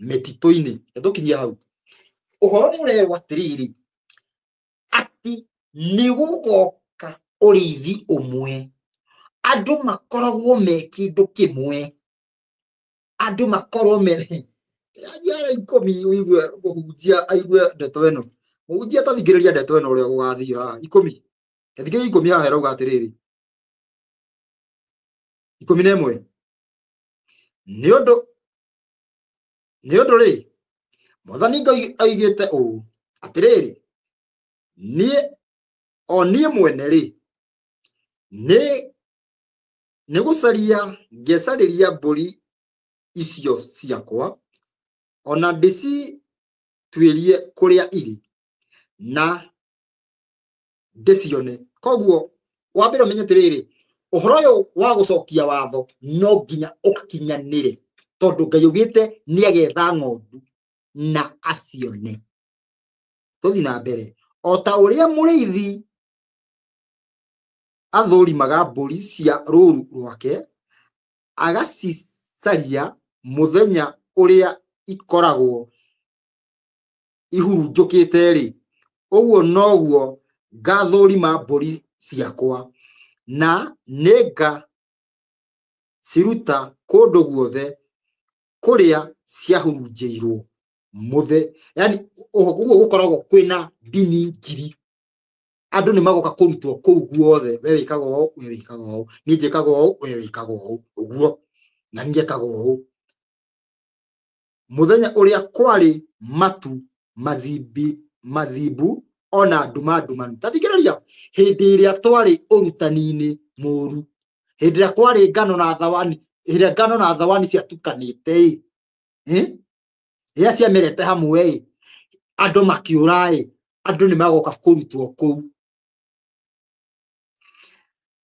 mĩtitũ-inĩ. Tũkinyie hau. Ũhoro nĩ ũrerwo atĩrĩrĩ, atĩ nĩ gũgoka ũrĩithi ũmwe, andũ makoragwo me kĩndũ kĩmwe, andũ makorwo me yanjiara 10 ũigue mũhunjia aigue ndeto ĩno, mũhunjia tathikĩrĩria ndeto ĩno ũrĩa gũgathiĩ haha 10 tathikĩrĩria 10 haha ĩrauga atĩrĩrĩ 11 nĩ ũndũ rĩ Mwathani Ngai aigĩte ũũ atĩrĩrĩ, niĩ o niĩ mwene rĩ nĩ gũcaria ngecarĩria mbũri icio ciakwa, ona ndĩcituĩrie kũrĩa irĩ na ndĩcione. Koguo wa mbere ũmenye atĩrĩrĩ, ũhoro ũyũ wa gũcokia watho no nginya ũkinyanĩre, tondũ Ngai augĩte nĩagetha ng'ondu na acione. Tũthiĩ na mbere. O ta ũrĩa mũrĩithi athũrimaga mbũri cia rũũru rwake, agacicaria mũthenya ũrĩa ikoragwo ihurunjũkĩte-rĩ, ũguo noguo ngathũrima mbũri ciakwa, na nĩngaciruta kũndũ guothe kũrĩa ciahurunjĩirwo. Mũthe yani ũguo gũkoragwo kwĩna ndini ngiri, andũ nĩ magoka kũrutwo kũu guothe, we wĩkaga ũũ, we wĩkaga ũũ, niĩ njĩkaga ũũ, we wĩkaga ũũ, ũguo na niĩ njĩkaga ũũ. Mũthenya ũrĩa kwarĩ matu mathimbu ona nduma ndumanu. Ta thikĩrĩria, hĩndĩ ĩrĩa twarĩ ũrutani-inĩ mũru, hĩndĩ ĩrĩa kwarĩ ngano na thawani, hĩndĩ ĩrĩa ngano na thawani ciatukanĩte ĩ, rĩrĩa ciamerete hamwe ĩ, andũ makĩũra ĩ, andũ nĩ magoka kũrutwo kũu.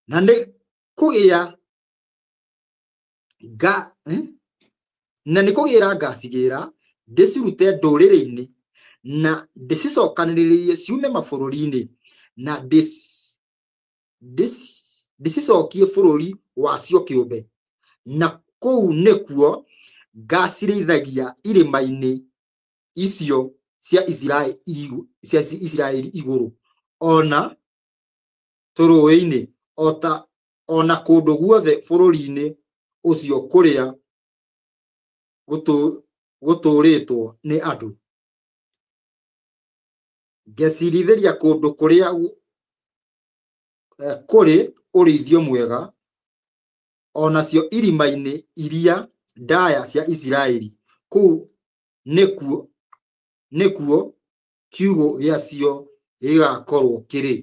Na nĩ kũgĩa nga na nĩ kũgĩra ngacigĩra ndĩcirute ndũrĩrĩ-inĩ na ndĩcicokanĩrĩrie ciume mabũrũri-inĩ na ndĩcicokie bũrũri wacio kĩũmbe, na kũu nĩkuo ngacirĩithagia irĩma-inĩ icio cia Isiraeli igũrũ, ona tũrũĩ-inĩ, ona kũndũ guothe bũrũri-inĩ ũcio kũrĩa gũtũũrĩtwo nĩ andũ. Ngecirithĩria kũndũ kũrĩa kũrĩ ũrĩithio mwega, onacio irĩma-inĩ iria ndaya cia Isiraeli, kũu nĩkuo kiugũ gĩacio gĩgakorwo kĩrĩ.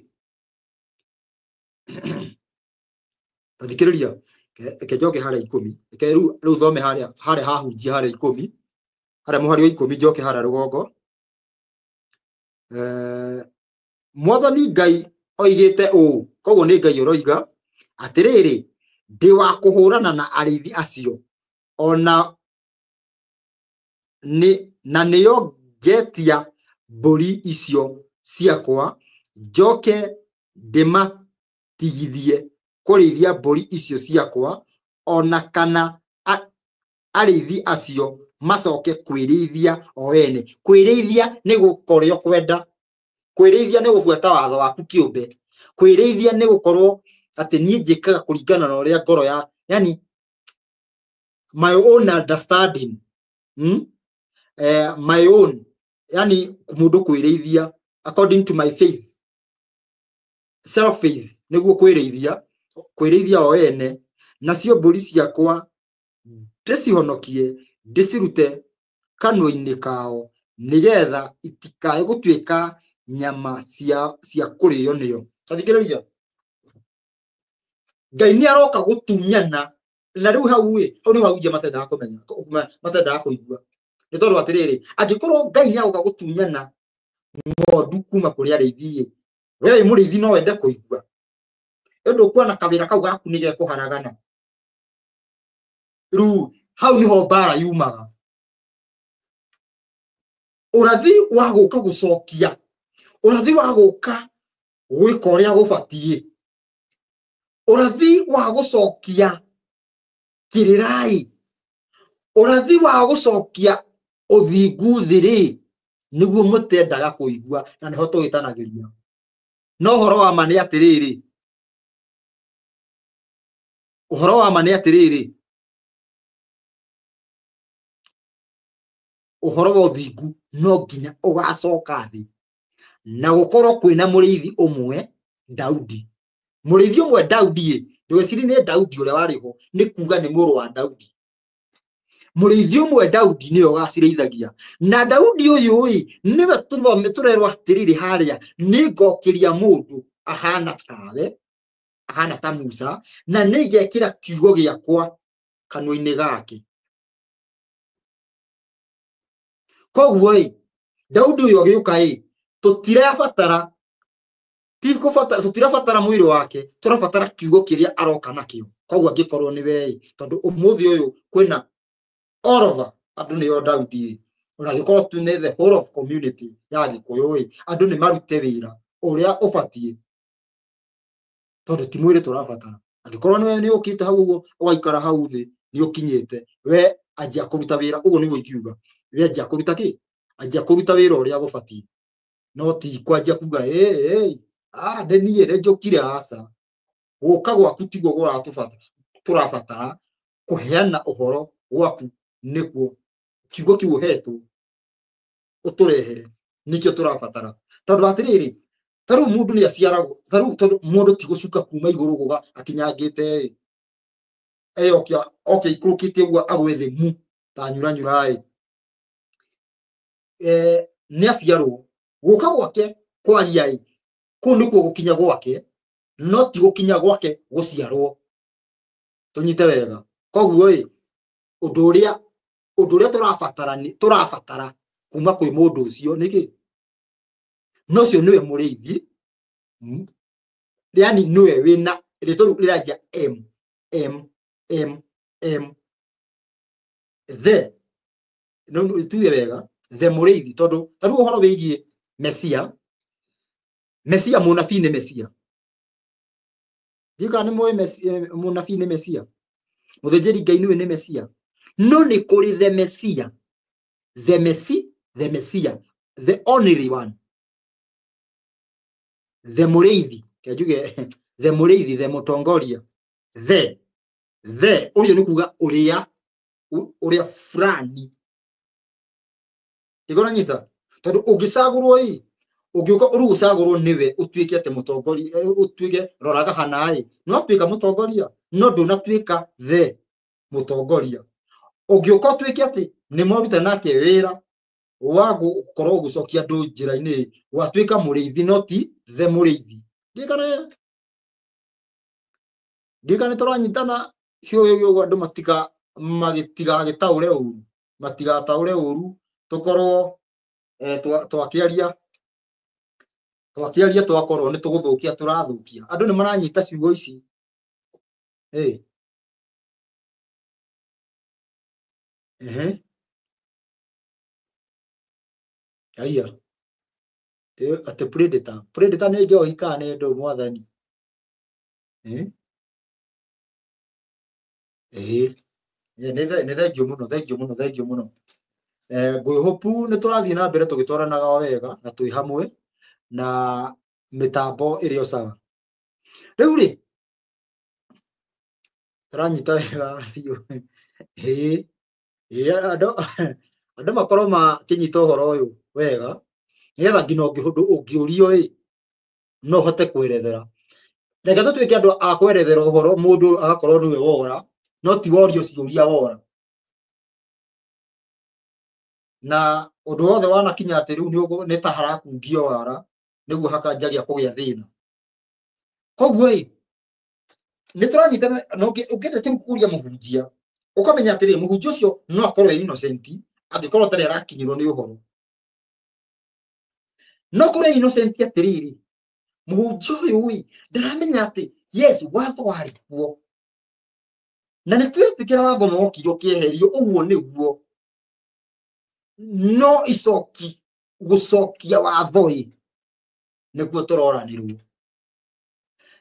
Ta thikĩrĩria, reke njoke harĩa 10, reke rĩu thome harĩa hahunjia harĩa 10, harĩa mũhari wa 10 njoke harĩa rũgongo. Mwathani Ngai oigĩte ũũ, koguo nĩ Ngai ũroiga atĩrĩrĩ, ndĩ wa kũhũrana na arĩithi acio, ona na nĩo ngetia mbũri icio ciakwa, njoke ndĩmatigithie kũrĩithia mbũri icio ciakwa, ona kana arĩithi acio macoke kwĩrĩithia o ene. Kwĩrĩithia nĩ gũkorwo kwenda, kwĩrĩithia nĩ gũbuata watho waku kĩũmbe, kwĩrĩithia nĩ gũkorwo atĩ niĩ njĩkaga kũringana na ũrĩa ngoro ya, yani my own understanding, my own, yani mũndũ kwĩrĩithia according to my faith, self faith, nĩguo kwĩrĩithia, kwĩrĩithia o ene. Nacio mbũri ciakwa ndĩcihonokie ndĩcirute kanua-inĩ kao, nĩgetha itikae gũtuĩka nyama cia kũrĩo nĩo. Ta thikĩrĩria, Ngai nĩ aroka gũtunyana, na rĩu hau ĩ, hau nĩho ahunjia matendaga kũmenya, matendaga kũigua. Nĩ tondũ atĩrĩrĩ, angĩkorwo Ngai nĩ agoka gũtunyana ng'ondu kuma kũrĩ arĩithi ĩ, we wĩ mũrĩithi no wende kũigua, ĩndũ ũkuona kawĩra kau gaku nĩ gekũharagana. Rĩu hau nĩho mbara yumaga. Ũrathi wa gũka gũcokia, ũrathi wa gũka Gwĩka ũrĩa gũbatiĩ. Ũrathi wa gũcokia kĩrĩra-ĩ, ũrathi wa gũcokia ũthingu thĩ-rĩ, nĩguo mũtendaga kũigua na nĩho tũhĩtanagĩria. No ũhoro wa ma nĩ atĩrĩrĩ, ũhoro wa ma nĩ atĩrĩrĩ, ũhoro wa ũthingu no nginya ũgacoka thĩ na gũkorwo kwĩna mũrĩithi ũmwe Daudi. Mũrĩithi ũmwe Daudi ĩ, ndũgecirie nĩ Daudi ũrĩa warĩ ho, nĩ kuga nĩ mũrũ wa Daudi. Mũrĩithi ũmwe Daudi nĩwe ũgacirĩithagia. Na Daudi ũyũ ĩ, nĩwe tũthome tũrerwo atĩrĩrĩ harĩa, nĩngokĩria mũndũ ahana tawe, ahana ta Musa, na nĩngekĩra kiugo gĩakwa kanua-inĩ gake. Koguo ĩ, Daudi ũyũ agĩũka ĩ, tũtirabatara tũtirabatara mwĩrĩ wake, tũrabatara kiugo kĩrĩa aroka nakĩo. Koguo angĩkorwo nĩ we ĩ, tondũ ũmũthĩ ũyũ kwĩna all over andũ nĩo Daudi ĩ, ona angĩkorwo tu nĩ the whole of community ya Gĩkũyũ ĩ, andũ nĩ marute wĩra ũrĩa ũbatiĩ, tondũ ti mwĩrĩ tũrabatara. Angĩkorwo nĩwe nĩ ũkĩte hau ũguo ũgaikara hau thĩ, nĩ ũkinyĩte, we anjia kũruta wĩra, ũguo nĩguo ingiuga, we anjia kũruta kĩ? Anjia kũruta wĩra ũrĩa gũbatiĩ, no ti kwanjia kuga ĩ ĩ nĩ niĩ nĩ njũkire, aca. Gũka gwaku tiguo tũrabatara, kũheana ũhoro gwaku nĩkuo kiugo kĩu ũhetwo ũtũrehere nĩkĩo tũrabatara. Tondũ atĩrĩrĩ, ta rĩu mũndũ nĩ aciaragwo, ta rĩu tondũ mũndũ ti gũcuka kuma igũrũ gũga akinyangĩte ĩ, oke ikũrũkĩte ũguo agwe thĩ mu ta nyuranyura ĩ, nĩ aciarwo, gũka gwake kwaria ĩ, kũu nĩkuo gũkinya gwake, no ti gũkinya gwake gũciarwo. Tũnyite wega. Koguo ĩ, ũndũ ũrĩa tũrabatara kuma kwĩ mũndũ ũcio nĩkĩ? No ũcio nĩwe mũrĩithi, yani nĩwe wĩna rĩtwa rĩu rĩranjia M M M M the, no tuge wega, the mũrĩithi, tondũ ta rĩu ũhoro wĩgiĩ Mesia, Mesia mũnabii nĩ Mesia. Ndiũĩ kana nĩ mũĩ mũnabii nĩ Mesia, mũthĩnjĩri Ngai nĩwe nĩ Mesia, no nĩ kũrĩ the Mesia, the Messi, the Mesia, the only one, the mũrĩithi, kĩa njuge the mũrĩithi, the mũtongoria, the ũcio nĩ kuga ũrĩa ũrĩa fulani. Tigora nyita, tondũ ũngĩcagũrwo ĩ, ũngĩũka ũrĩ gũcagũrwo nĩwe ũtuĩke atĩ mũtongoria, ũtuĩke rora gahana ĩ, no atuĩka mũtongoria, no ndũnatuĩka the mũtongoria. Ũngĩũka ũtuĩke atĩ nĩ mwaruta nake wĩra wa gũkorwo gũcokia andũ njĩra-inĩ, watuĩka mũrĩithi no ti the mũrĩithi. Ndiũĩ kana nĩ tũranyitana hiũ ũguo andũ matigagĩtaũre ũru, matigataũre ũru, tũkorwo twakĩaria twakorwo nĩ tũgũthũkia tũrathũkia. Andũ nĩ maranyita ciugo ici. Aya. Atĩ predator, predator nĩ njohi kana nĩ ndũ mwathani? Nĩ thengiũ mũno, thengiũ mũno, thengiũ mũno. Ngwĩhopu nĩ tũrathiĩ na mbere tũgĩtwaranaga o wega na twĩ hamwe na mĩtambo ĩrĩ o sawa. Rĩu rĩ, tũranyita wega biũ. Andũ makorwo makĩnyita ũhoro ũyũ wega, nĩgetha nginya ũndũ ũngĩũrio ĩ, no ũhote kwerethera. Reke tũtuĩke andũ a kwerethera ũhoro, mũndũ agakorwo nĩwe wora, no ti worio ciũria wora. Na ũndũ wothe wanakinya atĩ rĩu nĩ ta harakungio wara, nĩguo hakanjagia kũgĩa thĩna. Koguo ĩ, nĩ tũranyitana, na ũngĩenda rĩu kũria mũhunjia, ũkamenya atĩrĩrĩ, mũhunjia ũcio no akorwo e innocent, angĩkorwo atarĩ arakinyĩrwo nĩ ũhoro. No korwo e innocent atĩrĩrĩ, mũhunjia ũyũ ĩ, ndaramenya atĩ yes, watho warĩ kuo, na nĩ twetĩkĩra watho no wokire ũkĩeherio, ũguo nĩguo. No icoki gũcokia watho ĩ, nĩguo tũroranĩrwo.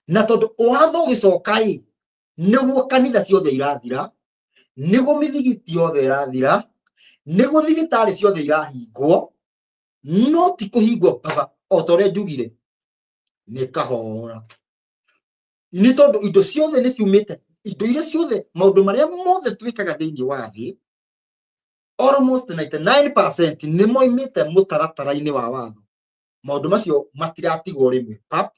Na tondu watho ũgĩcoka ĩ, nĩguo kanitha ciothe irathira, nĩguo mĩthigiti yothe ĩrathira, nĩguo thibitarĩ ciothe irahingwo, no ti kũhingwo baba o ta ũrĩa njugire, nĩ kahora. Nĩ tondũ indo ciothe nĩ ciumĩte, indo iria ciothe, maũndũ marĩa mothe twĩkaga thĩinĩ wa thĩ, almost 99% nĩ moimĩte mũtaratara-inĩ wa watho. Maũndũ macio matiratigwo rĩmwe pap,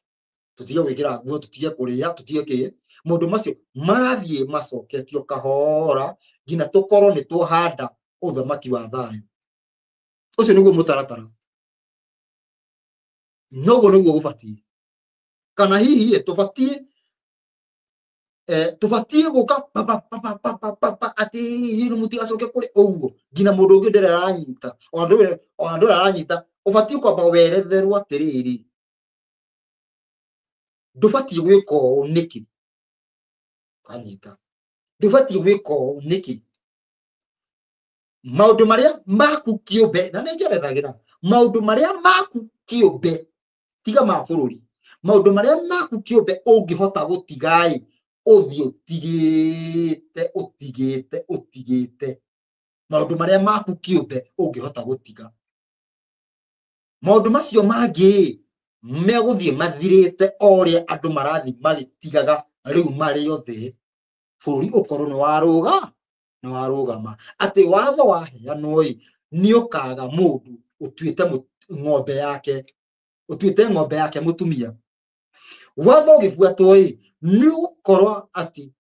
tũtige gwĩkĩra nguo, tũtige kũrĩa, tũtige kĩ, maũndũ macio marathiĩ macoketio kahora nginya tũkorwo nĩ twahanda ũthamaki wa thayũ. Ũcio nĩguo mũtaratara, noguo nĩguo gũbatiĩ. Kana hihi tũbatiĩ tũbatiĩ gũka papa papa papa papa atĩ inyuĩ mũtigacoke kũrĩ ũguo nginya mũndũ ũngĩ ndĩrĩa aranyita, ona ndũrĩa aranyita, ũbatiĩ kwamba weretherwo atĩrĩrĩ, ndũbatiĩ gwĩka ũũ nĩkĩ, kanyita, ndũbatiĩ gwĩka ũũ nĩkĩ. Maũndũ marĩa maku kĩũmbe, na nĩ njerethagĩra maũndũ marĩa maku kĩũmbe, tiga ma bũrũri, maũndũ marĩa maku kĩũmbe ũngĩhota gũtiga-ĩ, ũthiĩ ũtigĩte ũtigĩte ũtigĩte maũndũ marĩa maku kĩũmbe ũngĩhota gũtiga. Maũndũ macio mangĩ megũthiĩ mathirĩte o ũrĩa andũ marathiĩ magĩtigaga rĩu marĩ othe, bũrũri ũkorwo nĩ warũga, nĩ warũgama. Atĩ watho waheanwo-ĩ, nĩ ũkaga mũndũ ũtuĩte ng'ombe yake, ũtuĩte ng'ombe yake mũtumia. Watho ũgĩbuatwo-ĩ, nĩ ũgũkorwo atĩ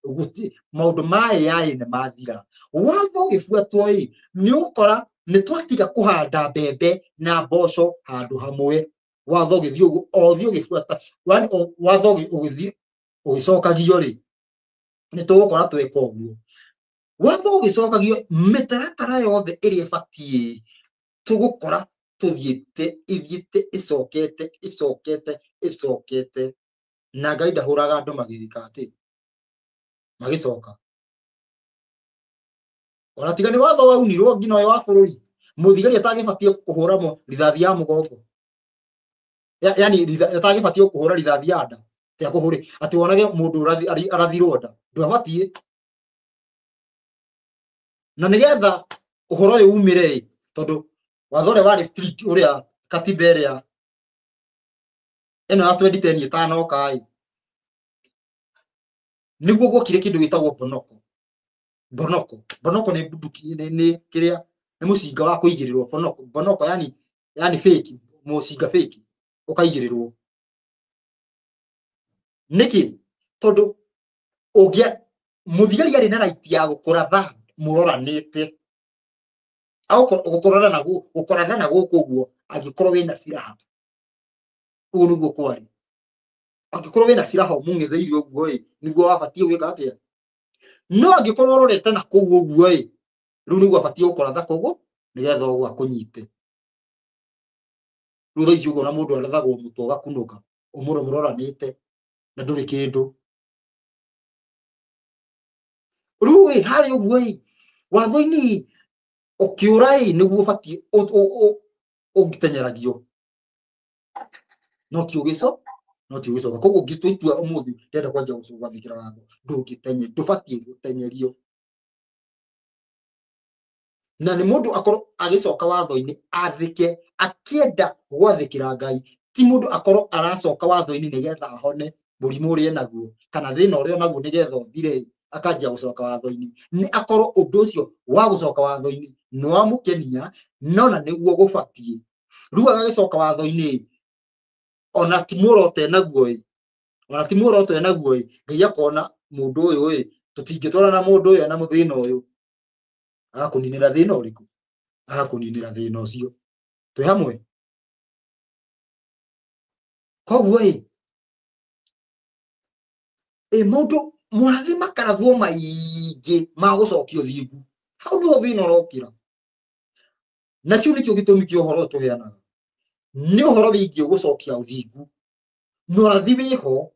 maũndũ ma AI nĩ mathira. Watho ũgĩbuatwo-ĩ, nĩ ũgũkora nĩ twatiga kũhanda mbembe na mboco handũ hamwe. Watho ũgĩthiĩ ũguo, o ũthiĩ ũgĩbuata, yaani watho ũgĩthiĩ ũgĩcokagio-rĩ, nĩ tũgũkora tweka ũguo. Watho ũgĩcokagio, mĩtaratara yothe ĩrĩa ĩbatiĩ tũgũkora tũthiĩte ĩthiĩte ĩcokete ĩcokete ĩcokete, na Ngai ndahũraga andũ magĩka atĩ magĩcoka. Ona tiga nĩ watho waunirwo nginya ũyũ wa bũrũri, mũthigari atangĩbatiĩ kũhũra rithathi ya mũgongo, yaani atangĩbatiĩ kũhũra rithathi ya nda, ti akũhũre atĩ wonage mũndũ arathirwo nda, ndwabatiĩ. Na nĩgetha ũhoro ũyũ umĩre ĩ, tondũ watho ũrĩa warĩ strict, ũrĩa katiba ĩrĩa ĩno ya 2010 ĩtanoka ĩ, nĩguo gwokire kĩndũ gĩtagwo bonoko. Bonoko, bonoko nĩ bunduki, nĩ kĩrĩa, nĩ mũcinga wa kũigĩrĩrwo. Bonoko, bonoko yani, yani fake, mũcinga fake ũkaigĩrĩrwo. Nĩkĩ? Tondũ ũngĩa mũthigari arĩ na right ya gũkũratha mũroranĩte, gũkũratha na gũkũratha na gũkũ ũguo, angĩkorwo wĩna silaha. Ũguo nĩguo kwarĩ. Angĩkorwo wĩna silaha ũmũng'etheire ũguo ĩ, nĩguo wabatiĩ gwĩka atĩa? No angĩkorwo ũrorete na kũu ũguo ĩ, rĩu nĩguo abatiĩ gũkũratha koguo nĩgetha ũguo akũnyite. Rĩu thaa ici ũkona mũndũ arathagwo mũtwe ũgakunũka, ũmũndũ mũroranĩte na ndũrĩ kĩndũ. Rĩu ĩ, harĩa ũguo ĩ, watho-inĩ ĩ, ũkĩũra ĩ, nĩguo ũbatiĩ ũngĩtenyeragio, no ti ũgĩco, no ti ũgĩcoka. Koguo ũngĩtua itua ũmũthĩ ndĩrenda kwanjia gwathĩkĩra watho, ndũngĩtenye, ndũbatiĩ gũtenyerio. Na nĩ mũndũ akorwo agĩcoka watho-inĩ athĩke, akĩenda gwathĩkĩra Ngai, ti mũndũ akorwo aracoka watho-inĩ nĩgetha ahone mũrimũ ũrĩa enaguo kana thĩna ũrĩa onaguo nĩgetha ũthire, akanjia gũcoka watho-inĩ. Nĩ akorwo ũndũ ũcio wa gũcoka watho-inĩ nĩ wamũkenia, no na nĩguo gũbatiĩ. Rĩu agagĩcoka watho-inĩ, ona ti muoroto enaguo ĩ, ona ti muoroto enaguo ĩ, Ngai akona mũndũ ũyũ ĩ, tũtingĩtwarana na mũndũ ũyũ ena mũthĩna ũyũ, agakũninĩra thĩna ũrĩkũ? Agakũninĩra thĩna ũcio. Twĩ hamwe? Koguo ĩ, ĩ mũndũ mũrathi makarathwo maingĩ ma gũcokia ũthingu, hau nĩho thĩna ũrokĩra. Na kĩu nĩkĩo gĩtũmi kĩa ũhoro ũyũ tũheanaga, nĩ ũhoro wĩgiĩ gũcokia ũthingu. Na ũrathi wĩho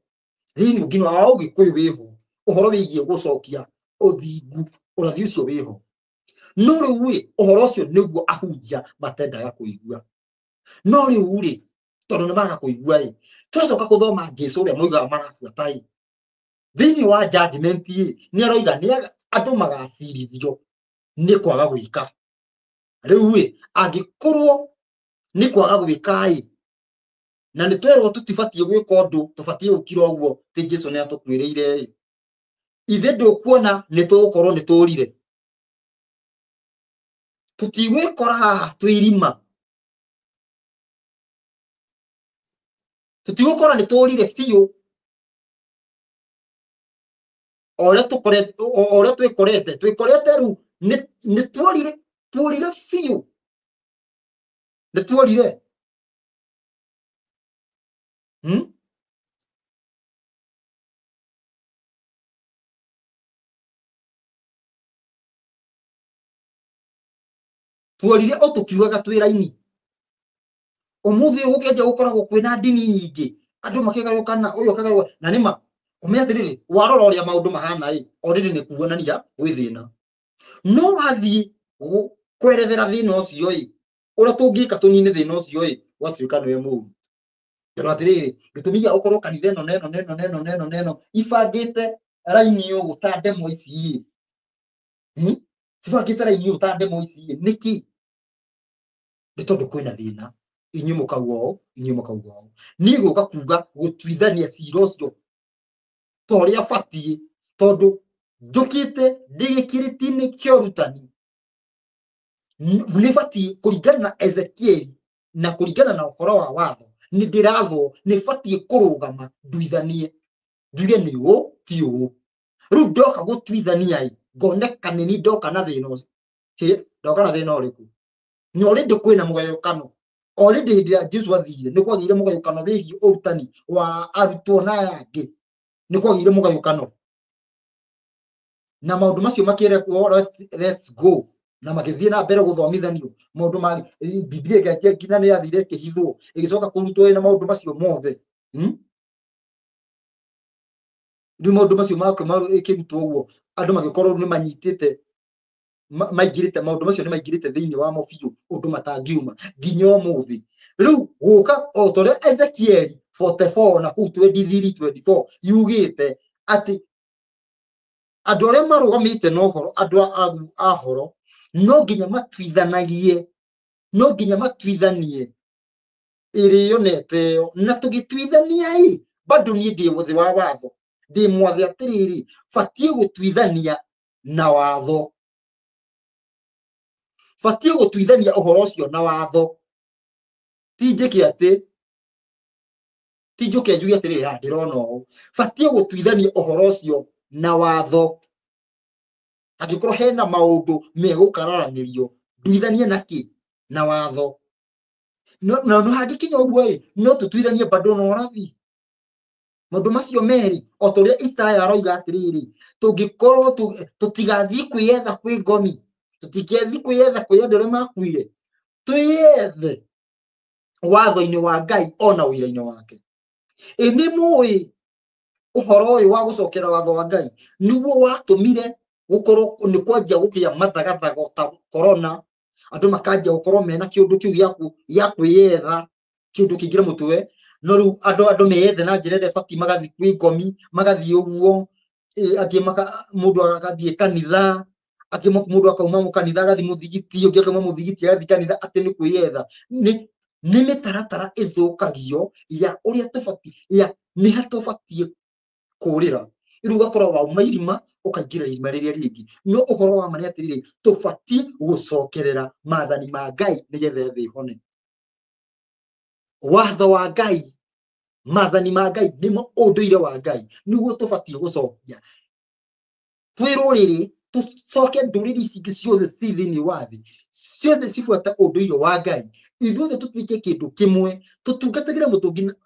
thĩinĩ nginya wa Ũgĩkũyũ wĩho, ũhoro wĩgiĩ gũcokia ũthingu, ũrathi ũcio wĩho. No rĩu ĩ, ũhoro ũcio nĩguo ahunjia matendaga kũigua. No rĩu rĩ, Tondũ nĩ maga kũigua ĩ. Twacoka kũthoma Jesu ũrĩa moigaga marabuata ĩ. Thĩinĩ wa judgment ĩ, nĩ aroiga nĩ andũ magacirithio nĩ kwaga gwĩka. Rĩu ĩ, angĩkorwo nĩ kwaga gwĩka ĩ, na nĩ twerwo tũtibatiĩ gwĩka ũndũ, tũbatiĩ gũkira ũguo, ti Jesu nĩ atũkuĩrĩire ĩ. Ithe ndũkuona nĩ tũgũkorwo nĩ tũrire. Tũtigwĩkora haha twĩ irima. Tũtigũkorwo nĩ tũrire biũ. O ũrĩa twĩkorete, twĩkorete rĩu nĩ tuorire, tuorire biũ. Nĩ tuorire. Tuorire o tũkiugaga twĩ raini. Ũmũthĩ gũkĩanjia gũkoragwo kwĩna ndini nyingĩ, andũ makĩgayũkana, ũyũ akagayũkana, na nĩma ũmenye atĩrĩrĩ, warora ũrĩa maũndũ mahana ĩ, already nĩ kuonania gwĩ thĩna. No wathiĩ kwerethera thĩna ũcio ĩ, ũrĩa tũngĩka tũnine thĩna ũcio ĩ, ũgatuĩka nĩwe mũũru. Tondũ atĩrĩrĩ, gĩtũmi gĩa gũkorwo kanitha ĩno na ĩno na ĩno na ĩno na ĩno na ĩno ibangĩte raini ũguo ta ndemwa ici ĩ, Cibangĩte raini ũguo ta ndemwa ici ĩ, nĩkĩ? Nĩ tondũ kwĩna thĩna. Inyuĩ mũkauga ũũ, inyuĩ mũkauga ũũ. Niĩ gũka kuga gũtuithania cira ũcio ta ũrĩa batiĩ, tondũ njũkĩte ndĩ gĩkĩrĩti-inĩ kĩa ũrutani. Nĩ batiĩ kũringana na Ezekieli na kũringana na ũhoro wa watho, nĩ ndĩrathwo, nĩ batiĩ kũrũgama nduithanie, njuge nĩ ũũ ti ũũ. Rĩu ndoka gũtuithania ĩ, ngoneka nĩ niĩ ndoka na thĩna ũcio. Hĩ, ndoka na thĩna ũrĩkũ? Na already kwĩna mũgayũkano. Already hĩndĩ ĩrĩa Jesu athire, nĩ kwagĩire mũgayũkano wĩgiĩ ũrutani wa arutwo na aya angĩ. Nĩ kwagĩire mũgayũkano. Na maũndũ macio makĩrekwo, let's go. Na magĩthiĩ na mbere gũthomithanio. Maũndũ ma Biblia ĩgĩanjia nginya nĩ yathire ĩkĩhithwo, ĩgĩcoka kũrutwo ĩna maũndũ macio mothe. Rĩu maũndũ macio ĩkĩrutwo ũguo, andũ magĩkorwo nĩ manyitĩte, maingĩrĩte, maũndũ macio nĩ maingĩrĩte thĩinĩ wa mo biũ, ũndũ matangiuma nginya ũmũthĩ. Rĩu gũka o ta ũrĩa Ezekieli 44 na kũu 23, 24 yugĩte atĩ andũ arĩa marũgamĩte na ũhoro, andũ a horo, no nginya matuithanagie, no nginya matuithanie ĩrĩo na ĩteo. Na tũgĩtuithania ĩ, bado niĩ ndĩ mũthĩ wa watho, ndĩ mwathe atĩrĩrĩ, batiĩ gũtuithania na watho, batiĩ gũtuithania ũhoro ũcio na watho. Ti njĩke atĩ, ti njũke njuge atĩrĩrĩ, ha, ndĩrona ũũ. Batiĩ gũtuithania ũhoro ũcio na watho. Angĩkorwo hena maũndũ megũkararanĩrio, nduithanie na kĩ? Na watho. No, no, no hangĩkinya ũguo ĩ, no tũtuithanie bado na ũrathi. Maũndũ macio merĩ, o ta ũrĩa Isaya aroiga atĩrĩrĩ, tũngĩkorwo tũtigathiĩ kwĩyetha kwĩ ngomi, tũtigathiĩ kwĩyetha kwĩ andũ arĩa makuire, twĩyethe watho-inĩ wa Ngai ona wĩra-inĩ wake. Ĩ nĩ mũĩ ũhoro ũyũ wa gũcokera watho wa Ngai nĩguo watũmire gũkorwo nĩ kwanjia gũkĩa mathagathago ta corona, andũ makanjia gũkorwo mena kĩũndũ kĩu gĩa kwĩyetha, kĩũndũ kĩingĩre mũtwe. No rĩu andũ meyethe na njĩra ĩrĩa ĩbatiĩ, magathiĩ kwĩ ngomi, magathiĩ ũguo, angĩ mũndũ agathiĩ kanitha, angĩ mũndũ akauma kanitha agathiĩ mũthigiti, ũngĩ akauma mũthigiti agathiĩ kanitha, atĩ nĩ kwĩyetha. Nĩ mĩtaratara ĩthũkagio ya ũrĩa tũbatiĩ, ya nĩ ha tũbatiĩ kũrĩra. Rĩu ũgakora wauma irima, ũkaingĩra irima rĩrĩa rĩngĩ. No ũhoro wa ma nĩ atĩrĩrĩ, tũbatiĩ gũcokerera maathani ma Ngai nĩgetha thĩ ĩhone. Watho wa Ngai, maathani ma Ngai nĩmo ũndũire wa Ngai, nĩguo tũbatiĩ gũcokia. Twĩ rũrĩrĩ, tũcoke ndũrĩrĩ ici ingĩ ciothe ci thĩinĩ wa thĩ, ciothe cibuate ũndũire wa Ngai, ithuothe tũtuĩke kĩndũ kĩmwe, tũtungatagĩre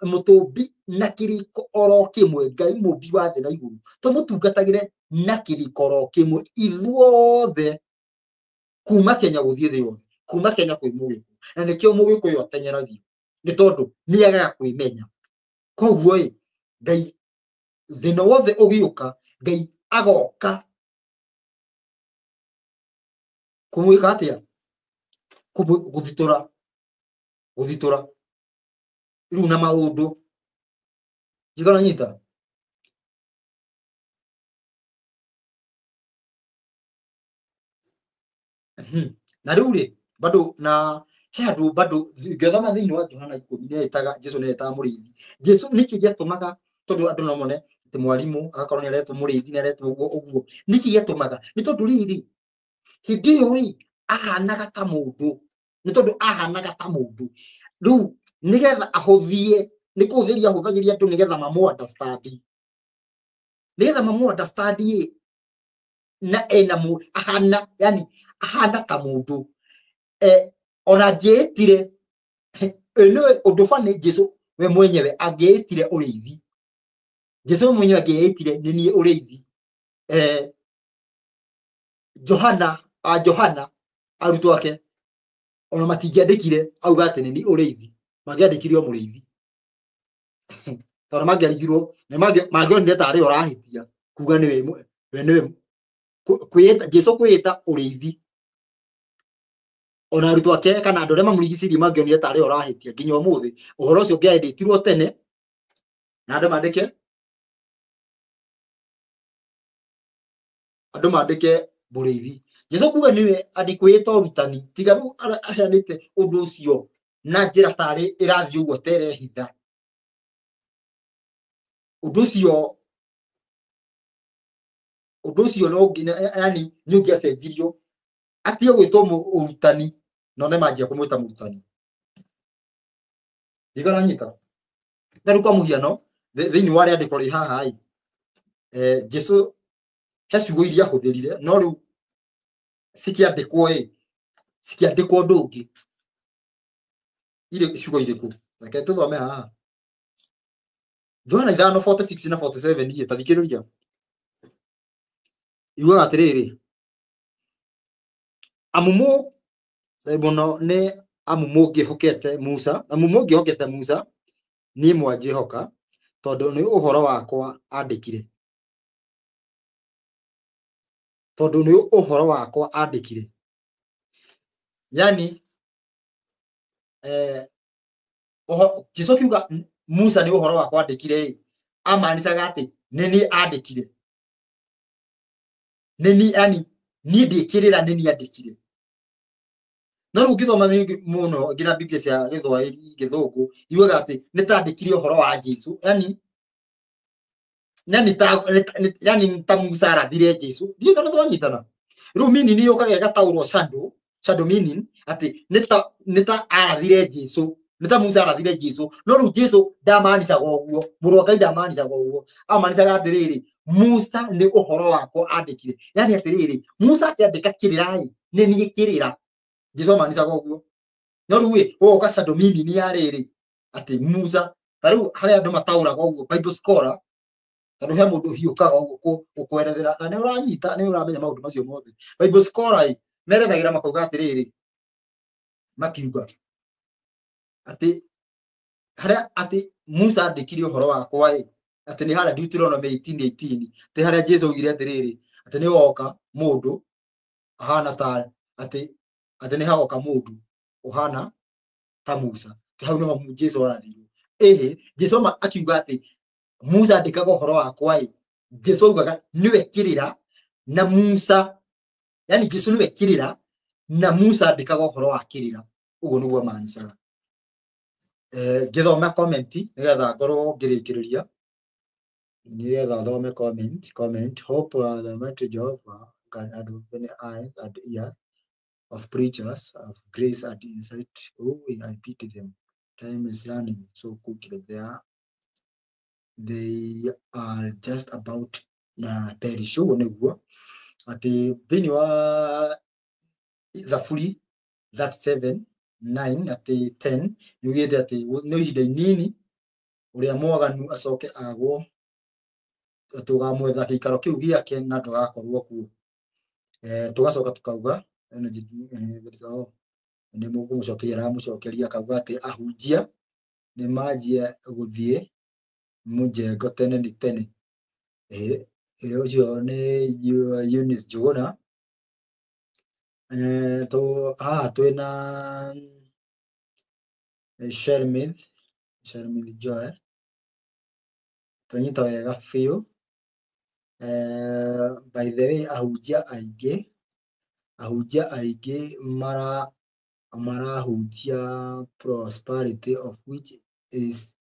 mũtũmbi na kĩrĩko oro kĩmwe, Ngai mũmbi wa thĩ na igũrũ, tũmũtungatagĩre na kĩrĩko oro kĩmwe ithuothe, kuma Kenya gũthiĩ thĩ yothe, kuma Kenya kwĩ Mũgĩkũyũ. Na nĩkĩo Mũgĩkũyũ atenyeragio, nĩ tondũ nĩ agaga kwĩmenya. Koguo ĩ, Ngai thĩna wothe ũgĩũka, Ngai agoka kũmwĩka atĩa? Gũthitũra. Gũthitũra. Rĩu na maũndũ njigana nyita. Na rĩu rĩ bado na he andũ bado ngĩthoma thĩinĩ wa Johana 10 nĩetaga Jesu nĩetaga mũrĩithi. Jesu nĩkĩ gĩatũmaga tondũ andũ no mone atĩ mwarimũ agakorwo nĩaretwo mũrĩithi nĩaretwo ũguo ũguo nĩkĩ gĩatũmaga nĩ tondũ rĩrĩ hĩndĩ ĩyo rĩ ahanaga ta mũndũ nĩ tondũ ahanaga ta mũndũ rĩu nĩgetha ahũthie nĩ kũhũthĩria ahũthagĩria andũ nĩgetha mamũ understand nĩgetha mamũ understand ĩ na ena mu ahana yani ahana ta mũndũ ona angĩĩtire nĩwe ũndũ bani Jesu we mwenyewe angĩĩtire ũrĩithi Jesu we mwenyewe angĩĩtire nĩ niĩ ũrĩithi Johana a Johana arutwo ake ona matingĩandĩkire auga atĩ nĩ niĩ ũrĩithi mangĩandĩkire o mũrĩithi tondũ mangĩarigirwo mangĩonire tarĩ ũrahĩtia kuga nĩwe we nĩwe kwĩĩta Jesu kwĩĩta ũrĩithi ona arutwo ake kana andũ arĩa mamũrigicĩirie mangĩonire tarĩ ũrahĩtia nginya ũmũthĩ ũhoro ũcio ũngĩandĩkirwo tene na andũ mandĩke mũrĩithi Jesu kuga nĩwe andi kwĩĩta ũrutani tiga rĩu aheanĩte ũndũ ũcio na njĩra tarĩ ĩrathiĩ ũguo terehitha ũndũ ũcio no nginya yani nĩ ũngĩacenjirio atige gwĩtwo ũrutani no nĩ manjia kũmwĩta mũrutani ndigana nyita ta rĩu kwa mũhiano thĩinĩ wa rĩandĩko rĩ haha ĩ Jesu he ciugo iria ahũthĩrire no rĩu cikĩandĩkwo ĩ cikĩandĩkwo ũndũ ũngĩ irĩ ciugo irĩkũ reke tũthome haha Johana 5:46 na 47 ĩ ta thikĩrĩria iugaga atĩrĩrĩ amu mũno nĩ amu mũngĩhokete Musa amu mũngĩhokete Musa niĩ mwanjĩhoka tondũ nĩ ũhoro wakwa andĩkire tondũ nĩ ũhoro wakwa andĩkire yani Jesu akiuga Musa nĩ ũhoro wakwa andĩkire ĩ amanicaga atĩ nĩ niĩ andĩkire nĩ niĩ yani niĩ ndĩkĩrĩra nĩ niĩ andĩkire no rĩu ũngĩthoma mũno nginya Biblia cia Gĩthwaĩri Gĩthũngũ yugaga atĩ nĩ ta andĩkire ũhoro wa Jesu yani yani ta Musa arathire Jesu ndiũĩ kana twanyitana rĩu meaning yũkaga ĩgataũrwo shadow meaning atĩ nĩ ta arathire Jesu nĩ ta Musa arathire Jesu no rĩu Jesu ndamanicaga ũguo mũrũ wa Ngai ndamanicaga ũguo amanicaga atĩrĩrĩ Musa nĩ ũhoro wakwa andĩkire yani atĩrĩrĩ Musa akĩandĩka kĩrĩra ĩ nĩ niĩ kĩrĩra Jesu amanicaga ũguo no rĩu ĩ ũgoka shadow meaning ya rĩrĩ atĩ Musa ta rĩu harĩa andũ mataũraga ũguo Bible scholar tondũ he mũndũ hiũkaga ũguo gũkwerethera na nĩ ũranyita nĩ ũramenya maũndũ macio mothe Bible scholar ĩ merethagĩra makauga atĩrĩrĩ makiuga atĩ harĩa atĩ Musa andĩkire ũhoro wakwa ĩ atĩ nĩ harĩa Deuteronomy 18:18 atĩ harĩa Jesu augire atĩrĩrĩ atĩ nĩ goka mũndũ ahana ta atĩ nĩ hagoka mũndũ ũhana ta Musa atĩ hau nĩho Jesu arathirwo ĩhĩ Jesu akiuga atĩ Musa andĩkaga ũhoro wakwa ĩ Jesu augaga nĩwe kĩrĩra na Musa yani Jesu nĩwe kĩrĩra na Musa andĩkaga ũhoro wa kĩrĩra ũguo nĩguo amanicaga ngĩthoma comment nĩgetha ngorwo ngĩrĩkĩrĩria nĩgetha thome comment hope the mighty Jehovah can add open eyes and ears of preachers of grace and insight. Oh, I pity them, time is running so quickly. They are just about na perish. Ũguo nĩguo atĩ thĩinĩ wa Thaburi 37:9 atĩ 10 yugĩte atĩ nĩ ihinda inini ũrĩa mwaganu acoke agwo atĩ ũgamwetha gĩikaro kĩu gĩake na ndũgakorwo kuo. Tũgacoka tũkauga nĩ mũkũmũcokeria aramũcokeria akauga atĩ ahunjia nĩ manjie gũthiĩ mũjengo tene nĩ tene. Ũcio nĩ Eunice Njuguna. Haha twĩna Sharmin Joy twanyita wega biũ. By the way, ahunjia aingĩ marahunjia prosperity of which is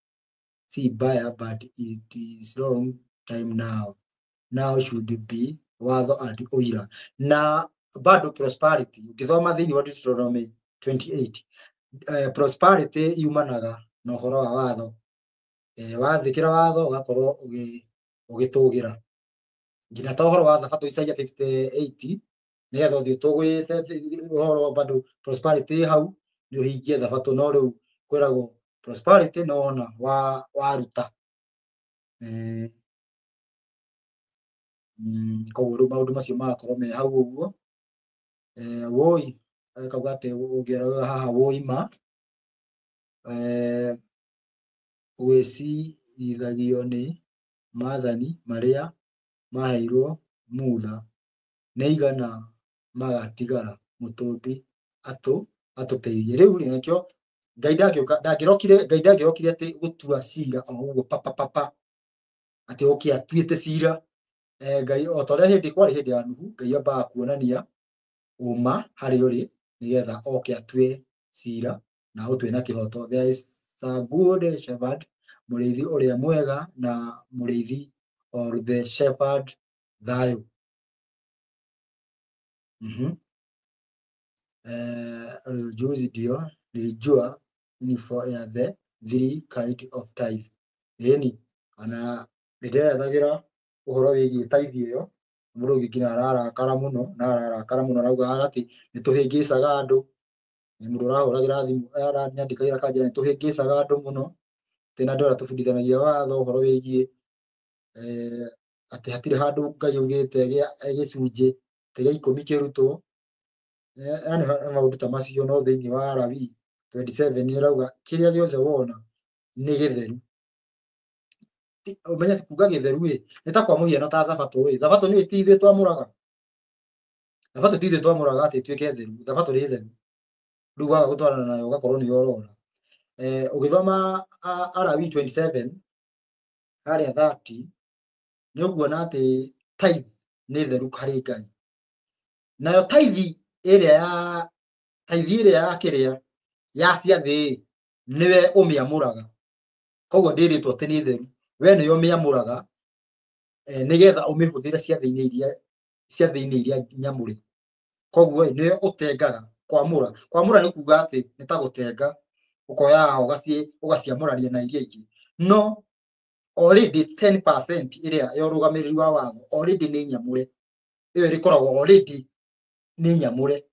see buyer, but it is long time now. Now should be watho and ũira na bado prosperity. Ũngĩthoma thĩinĩ wa Deuteronomy 28, prosperity yumanaga na ũhoro wa watho. Wathĩkĩra watho ũgakorwo ũgĩtũgĩra nginya ta ũhoro wa thabatũ Isaia 58, nĩgetha ũthiĩ ũtũgĩte ũhoro wa bado prosperity hau nĩ ũhingie thabatũ. No rĩu kwĩragwo prosperity no ona waruta. Koguo rĩu maũndũ macio magakorwo me hau ũguo. Woi akauga atĩ ũngĩrora haha woima gwĩcirithagio nĩ maathani marĩa maheirwo Mutha nĩ igana magatigara Mũtũmbi atũteithie. Rĩu rĩ nĩkĩo Ngai ndangĩrokire atĩ gũtua cira o ũguo papapapa atĩ oke atuĩte cira. Ngai o ta ũrĩa hĩndĩ kwarĩ hĩndĩ ya Nuhu, Ngai ambaga kuonania ũma harĩ ũrĩ nĩgetha oke atue cira na aũtue na kĩhoto. There is a good shepherd, mũrĩithi ũrĩa mwega na mũrĩithi or the shepherd thayũ. Juzi ndio nilijua info ya the three kind of tithe. Ĩni ana nĩndĩrethagĩra ũhoro wĩgiĩ tithe ĩyo, mũndũ ũngĩ nginya ararakara mũno na ararakara mũno arauga atĩ nĩtũhĩngĩcaga andũ. Nĩ mũndũ ũrahũragĩra thimũ aranyandĩkagĩra kanjĩra nĩtũhĩngĩcaga andũ mũno tena andũ arĩa tũbundithanagia watho ũhoro wĩgiĩ atĩ hatirĩ handũ Ngai augĩte gĩcunjĩ gĩa 10 kĩrutwo. Yani maũndũ ta macio. No thĩinĩ wa Lawi 27 nĩ ĩrauga kĩrĩa gĩothe wona nĩ gĩtheru. Ũmenye kuga gĩtheru ĩ nĩ ta kwa mũhiano ta thabatũ ĩ, thabatũ nĩ ti ithuĩ twamũraga, thabatũ ti ithuĩ twamũraga atĩ ĩtuĩke theru, thabatũ nĩ theru. Rĩu waga gũtwarana nayo ũgakorwo nĩ orora. Ũgĩthoma Lawi 27 harĩa 30 nĩ ũkuona atĩ tithe nĩ theru harĩ Ngai. Nayo tithe ĩrĩa ya tithe ĩrĩa ya kĩrĩa ya ciathĩ nĩwe ũmĩamũraga, koguo ndĩrĩtwo atĩ nĩ theru, we nĩwe ũmĩamũraga nĩgetha ũmĩhũthĩre ciathĩ-inĩ iria nyamũre. Koguo nĩwe ũtengaga. Kwamũra, kwamũra nĩ kuga atĩ nĩ ta gũtenga, ũkoya ũgaciamũrania na iria ingĩ. No already 10% ĩrĩa ya ũrũgamĩrĩri wa watho already nĩ nyamũre, ĩyo ĩrĩkoragwo already nĩ nyamũre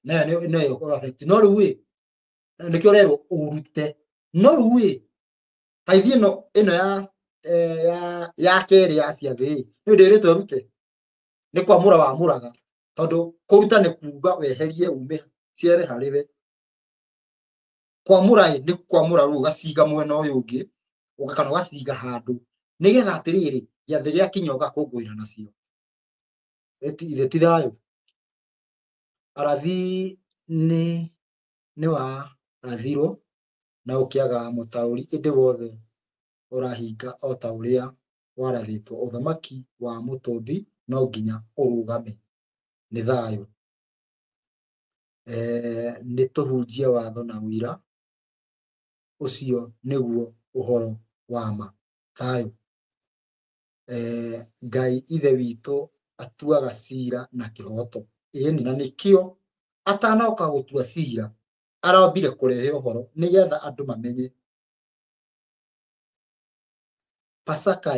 nayo nĩyo affect. No rĩu ĩ nĩkĩo ũrerwo ũrute. No rĩu ĩ tithe ĩno ya kerĩ ya ciathĩ nĩ ndĩrĩtwo ũrute, nĩ kwamũra wamũraga, tondũ kũruta nĩ kuga weherie ume ciere harĩ we. Kwamũra ĩ nĩ kwamũra rĩu ũgaciga mwena ũyũ ũngĩ kana ũgaciga handũ nĩgetha atĩrĩrĩ gĩathĩ gĩakinya ũgakũngũĩra nacio. Ithe ti thayũ. Arathi nĩ warathirwo na ũkĩaga mũtaũri, ĩndĩ wothe ũrahinga o ta ũrĩa warathĩtwo. Ũthamaki wa Mũtũmbi no nginya ũrũgame. Nĩ thayũ. Nĩ tũhunjie watho na ũira, ũcio nĩguo ũhoro wa ma. Thayũ. Ngai ithe witũ atuaga cira na kĩhoto. Ĩni na nĩkĩo atanoka gũtua cira arambire kũrehe ũhoro nĩgetha andũ mamenye. Pasaka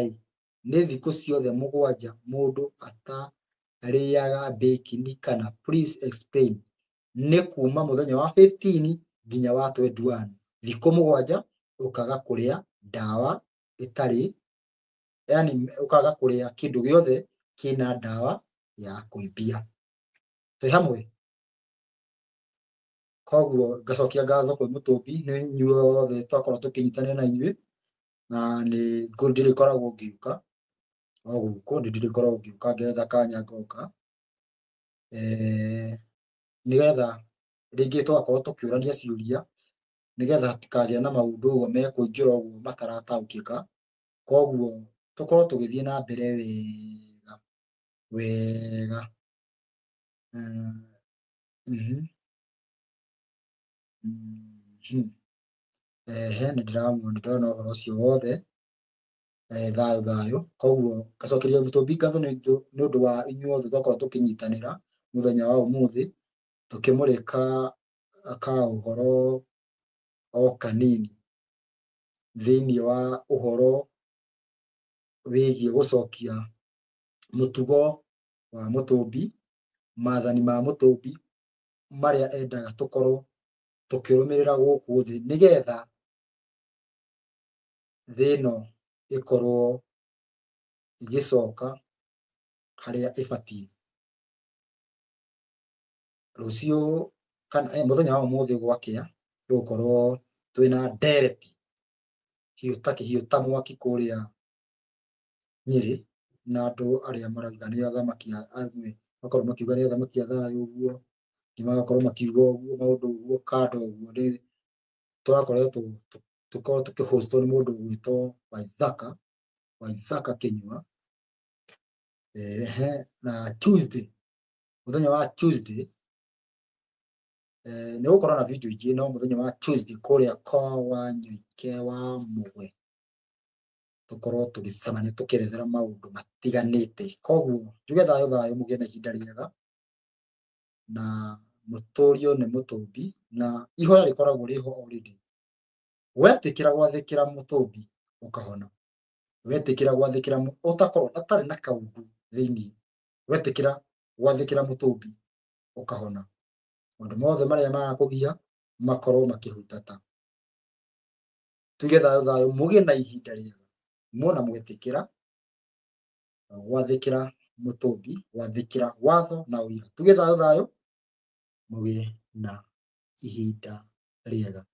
nĩ thikũ ciothe 7 mũndũ atarĩaga bacon kana please explain. Nĩ kuma mũthenya wa 15 nginya wa 21, thikũ 7 ũkaga kũrĩa ndawa ĩtarĩ, yani ũkaga kũrĩa kĩndũ gĩothe kĩna ndawa ya kũimbia. Twĩ hamwe. Koguo ngacokia ngatho kwĩ Mũtũmbi nĩ inyuothe twakorwo tũkĩnyitanĩra na inyuĩ, na nĩ ndĩrĩkoragwo ngĩũka o gũkũ, nĩ ndĩrĩkoragwo ngĩũka ngetha kanya ngoka, nĩgetha rĩngĩ tũgakorwo tũkĩũrania ciũria Nĩgetha hatikagĩe na maũndũ ũguo mekũingĩra ũguo matarataũkĩka. Koguo tũkorwo tũgĩthiĩ na mbere wega wega. Mhm. Mhm. Ehe, nĩ ndĩramwona, ndĩrona ũhoro ũcio wothe. Thayũ thayũ. Koguo ngacokeria Mũtũmbi ngatho nĩ ũndũ wa inyuothe twakorwo tũkĩnyitanĩra mũthenya wa ũmũthĩ, tũkĩmũrĩka ka ũhoro o kanini thĩinĩ wa ũhoro wĩgiĩ gũcokia mũtugo wa Mũtũmbi, maathani ma Mũtũmbi marĩa endaga tũkorwo tũkĩrũmĩrĩra gũkũ thĩ, nĩgetha thĩ ĩno ĩkorwo ĩgĩcoka harĩa ĩbatiĩ. Rũciũ kana mũthenya wa ũmũthĩ gwakĩa, tũgũkorwo twĩna ndereti hiũ ta kĩhiũ ta mwaki kũrĩa Nyĩrĩ, na andũ arĩa marauga nĩ athamaki amwe makorwo makiuga nĩ athamaki a thayũ ũguo, angĩ magakorwo makiuga ũguo maũndũ ũguo kando ũguo. Nĩ tũrakoretwo tũkorwo tũkĩ-host-wo nĩ mũndũ ũgwĩtwo Waithaka, Waithaka Kĩnyua. Ehe, na Tuesday, mũthenya wa Tuesday, nĩ gũkorwo na video ingĩ, no mũthenya wa Tuesday kũrĩa kwa Wanyoike wa Mũgwe tũkorwo tũgĩcemania tũkĩerethera maũndũ matiganĩte. Koguo njuge thayũ thayũ, mũgĩe na ihinda rĩega na mũtũrio nĩ Mũtũmbi, na ihoya rĩkoragwo rĩho already. Wetĩkĩra gwathĩkĩra Mũtũmbi ũkahona, wetĩkĩra gwathĩkĩra ũtakorwo ũtarĩ na kaũndũ thĩinĩ, wetĩkĩra gwathĩkĩra Mũtũmbi ũkahona, maũndũ mothe marĩa marakũgia makorwo makĩhutata. Tuge thayũ thayũ, mũgĩe na ihinda rĩega muona mwetĩkĩra gwathĩkĩra Mũtũmbi, gwathĩkĩra watho na ũira. Tuge thayũ thayũ, mũgĩe na ihinda rĩega.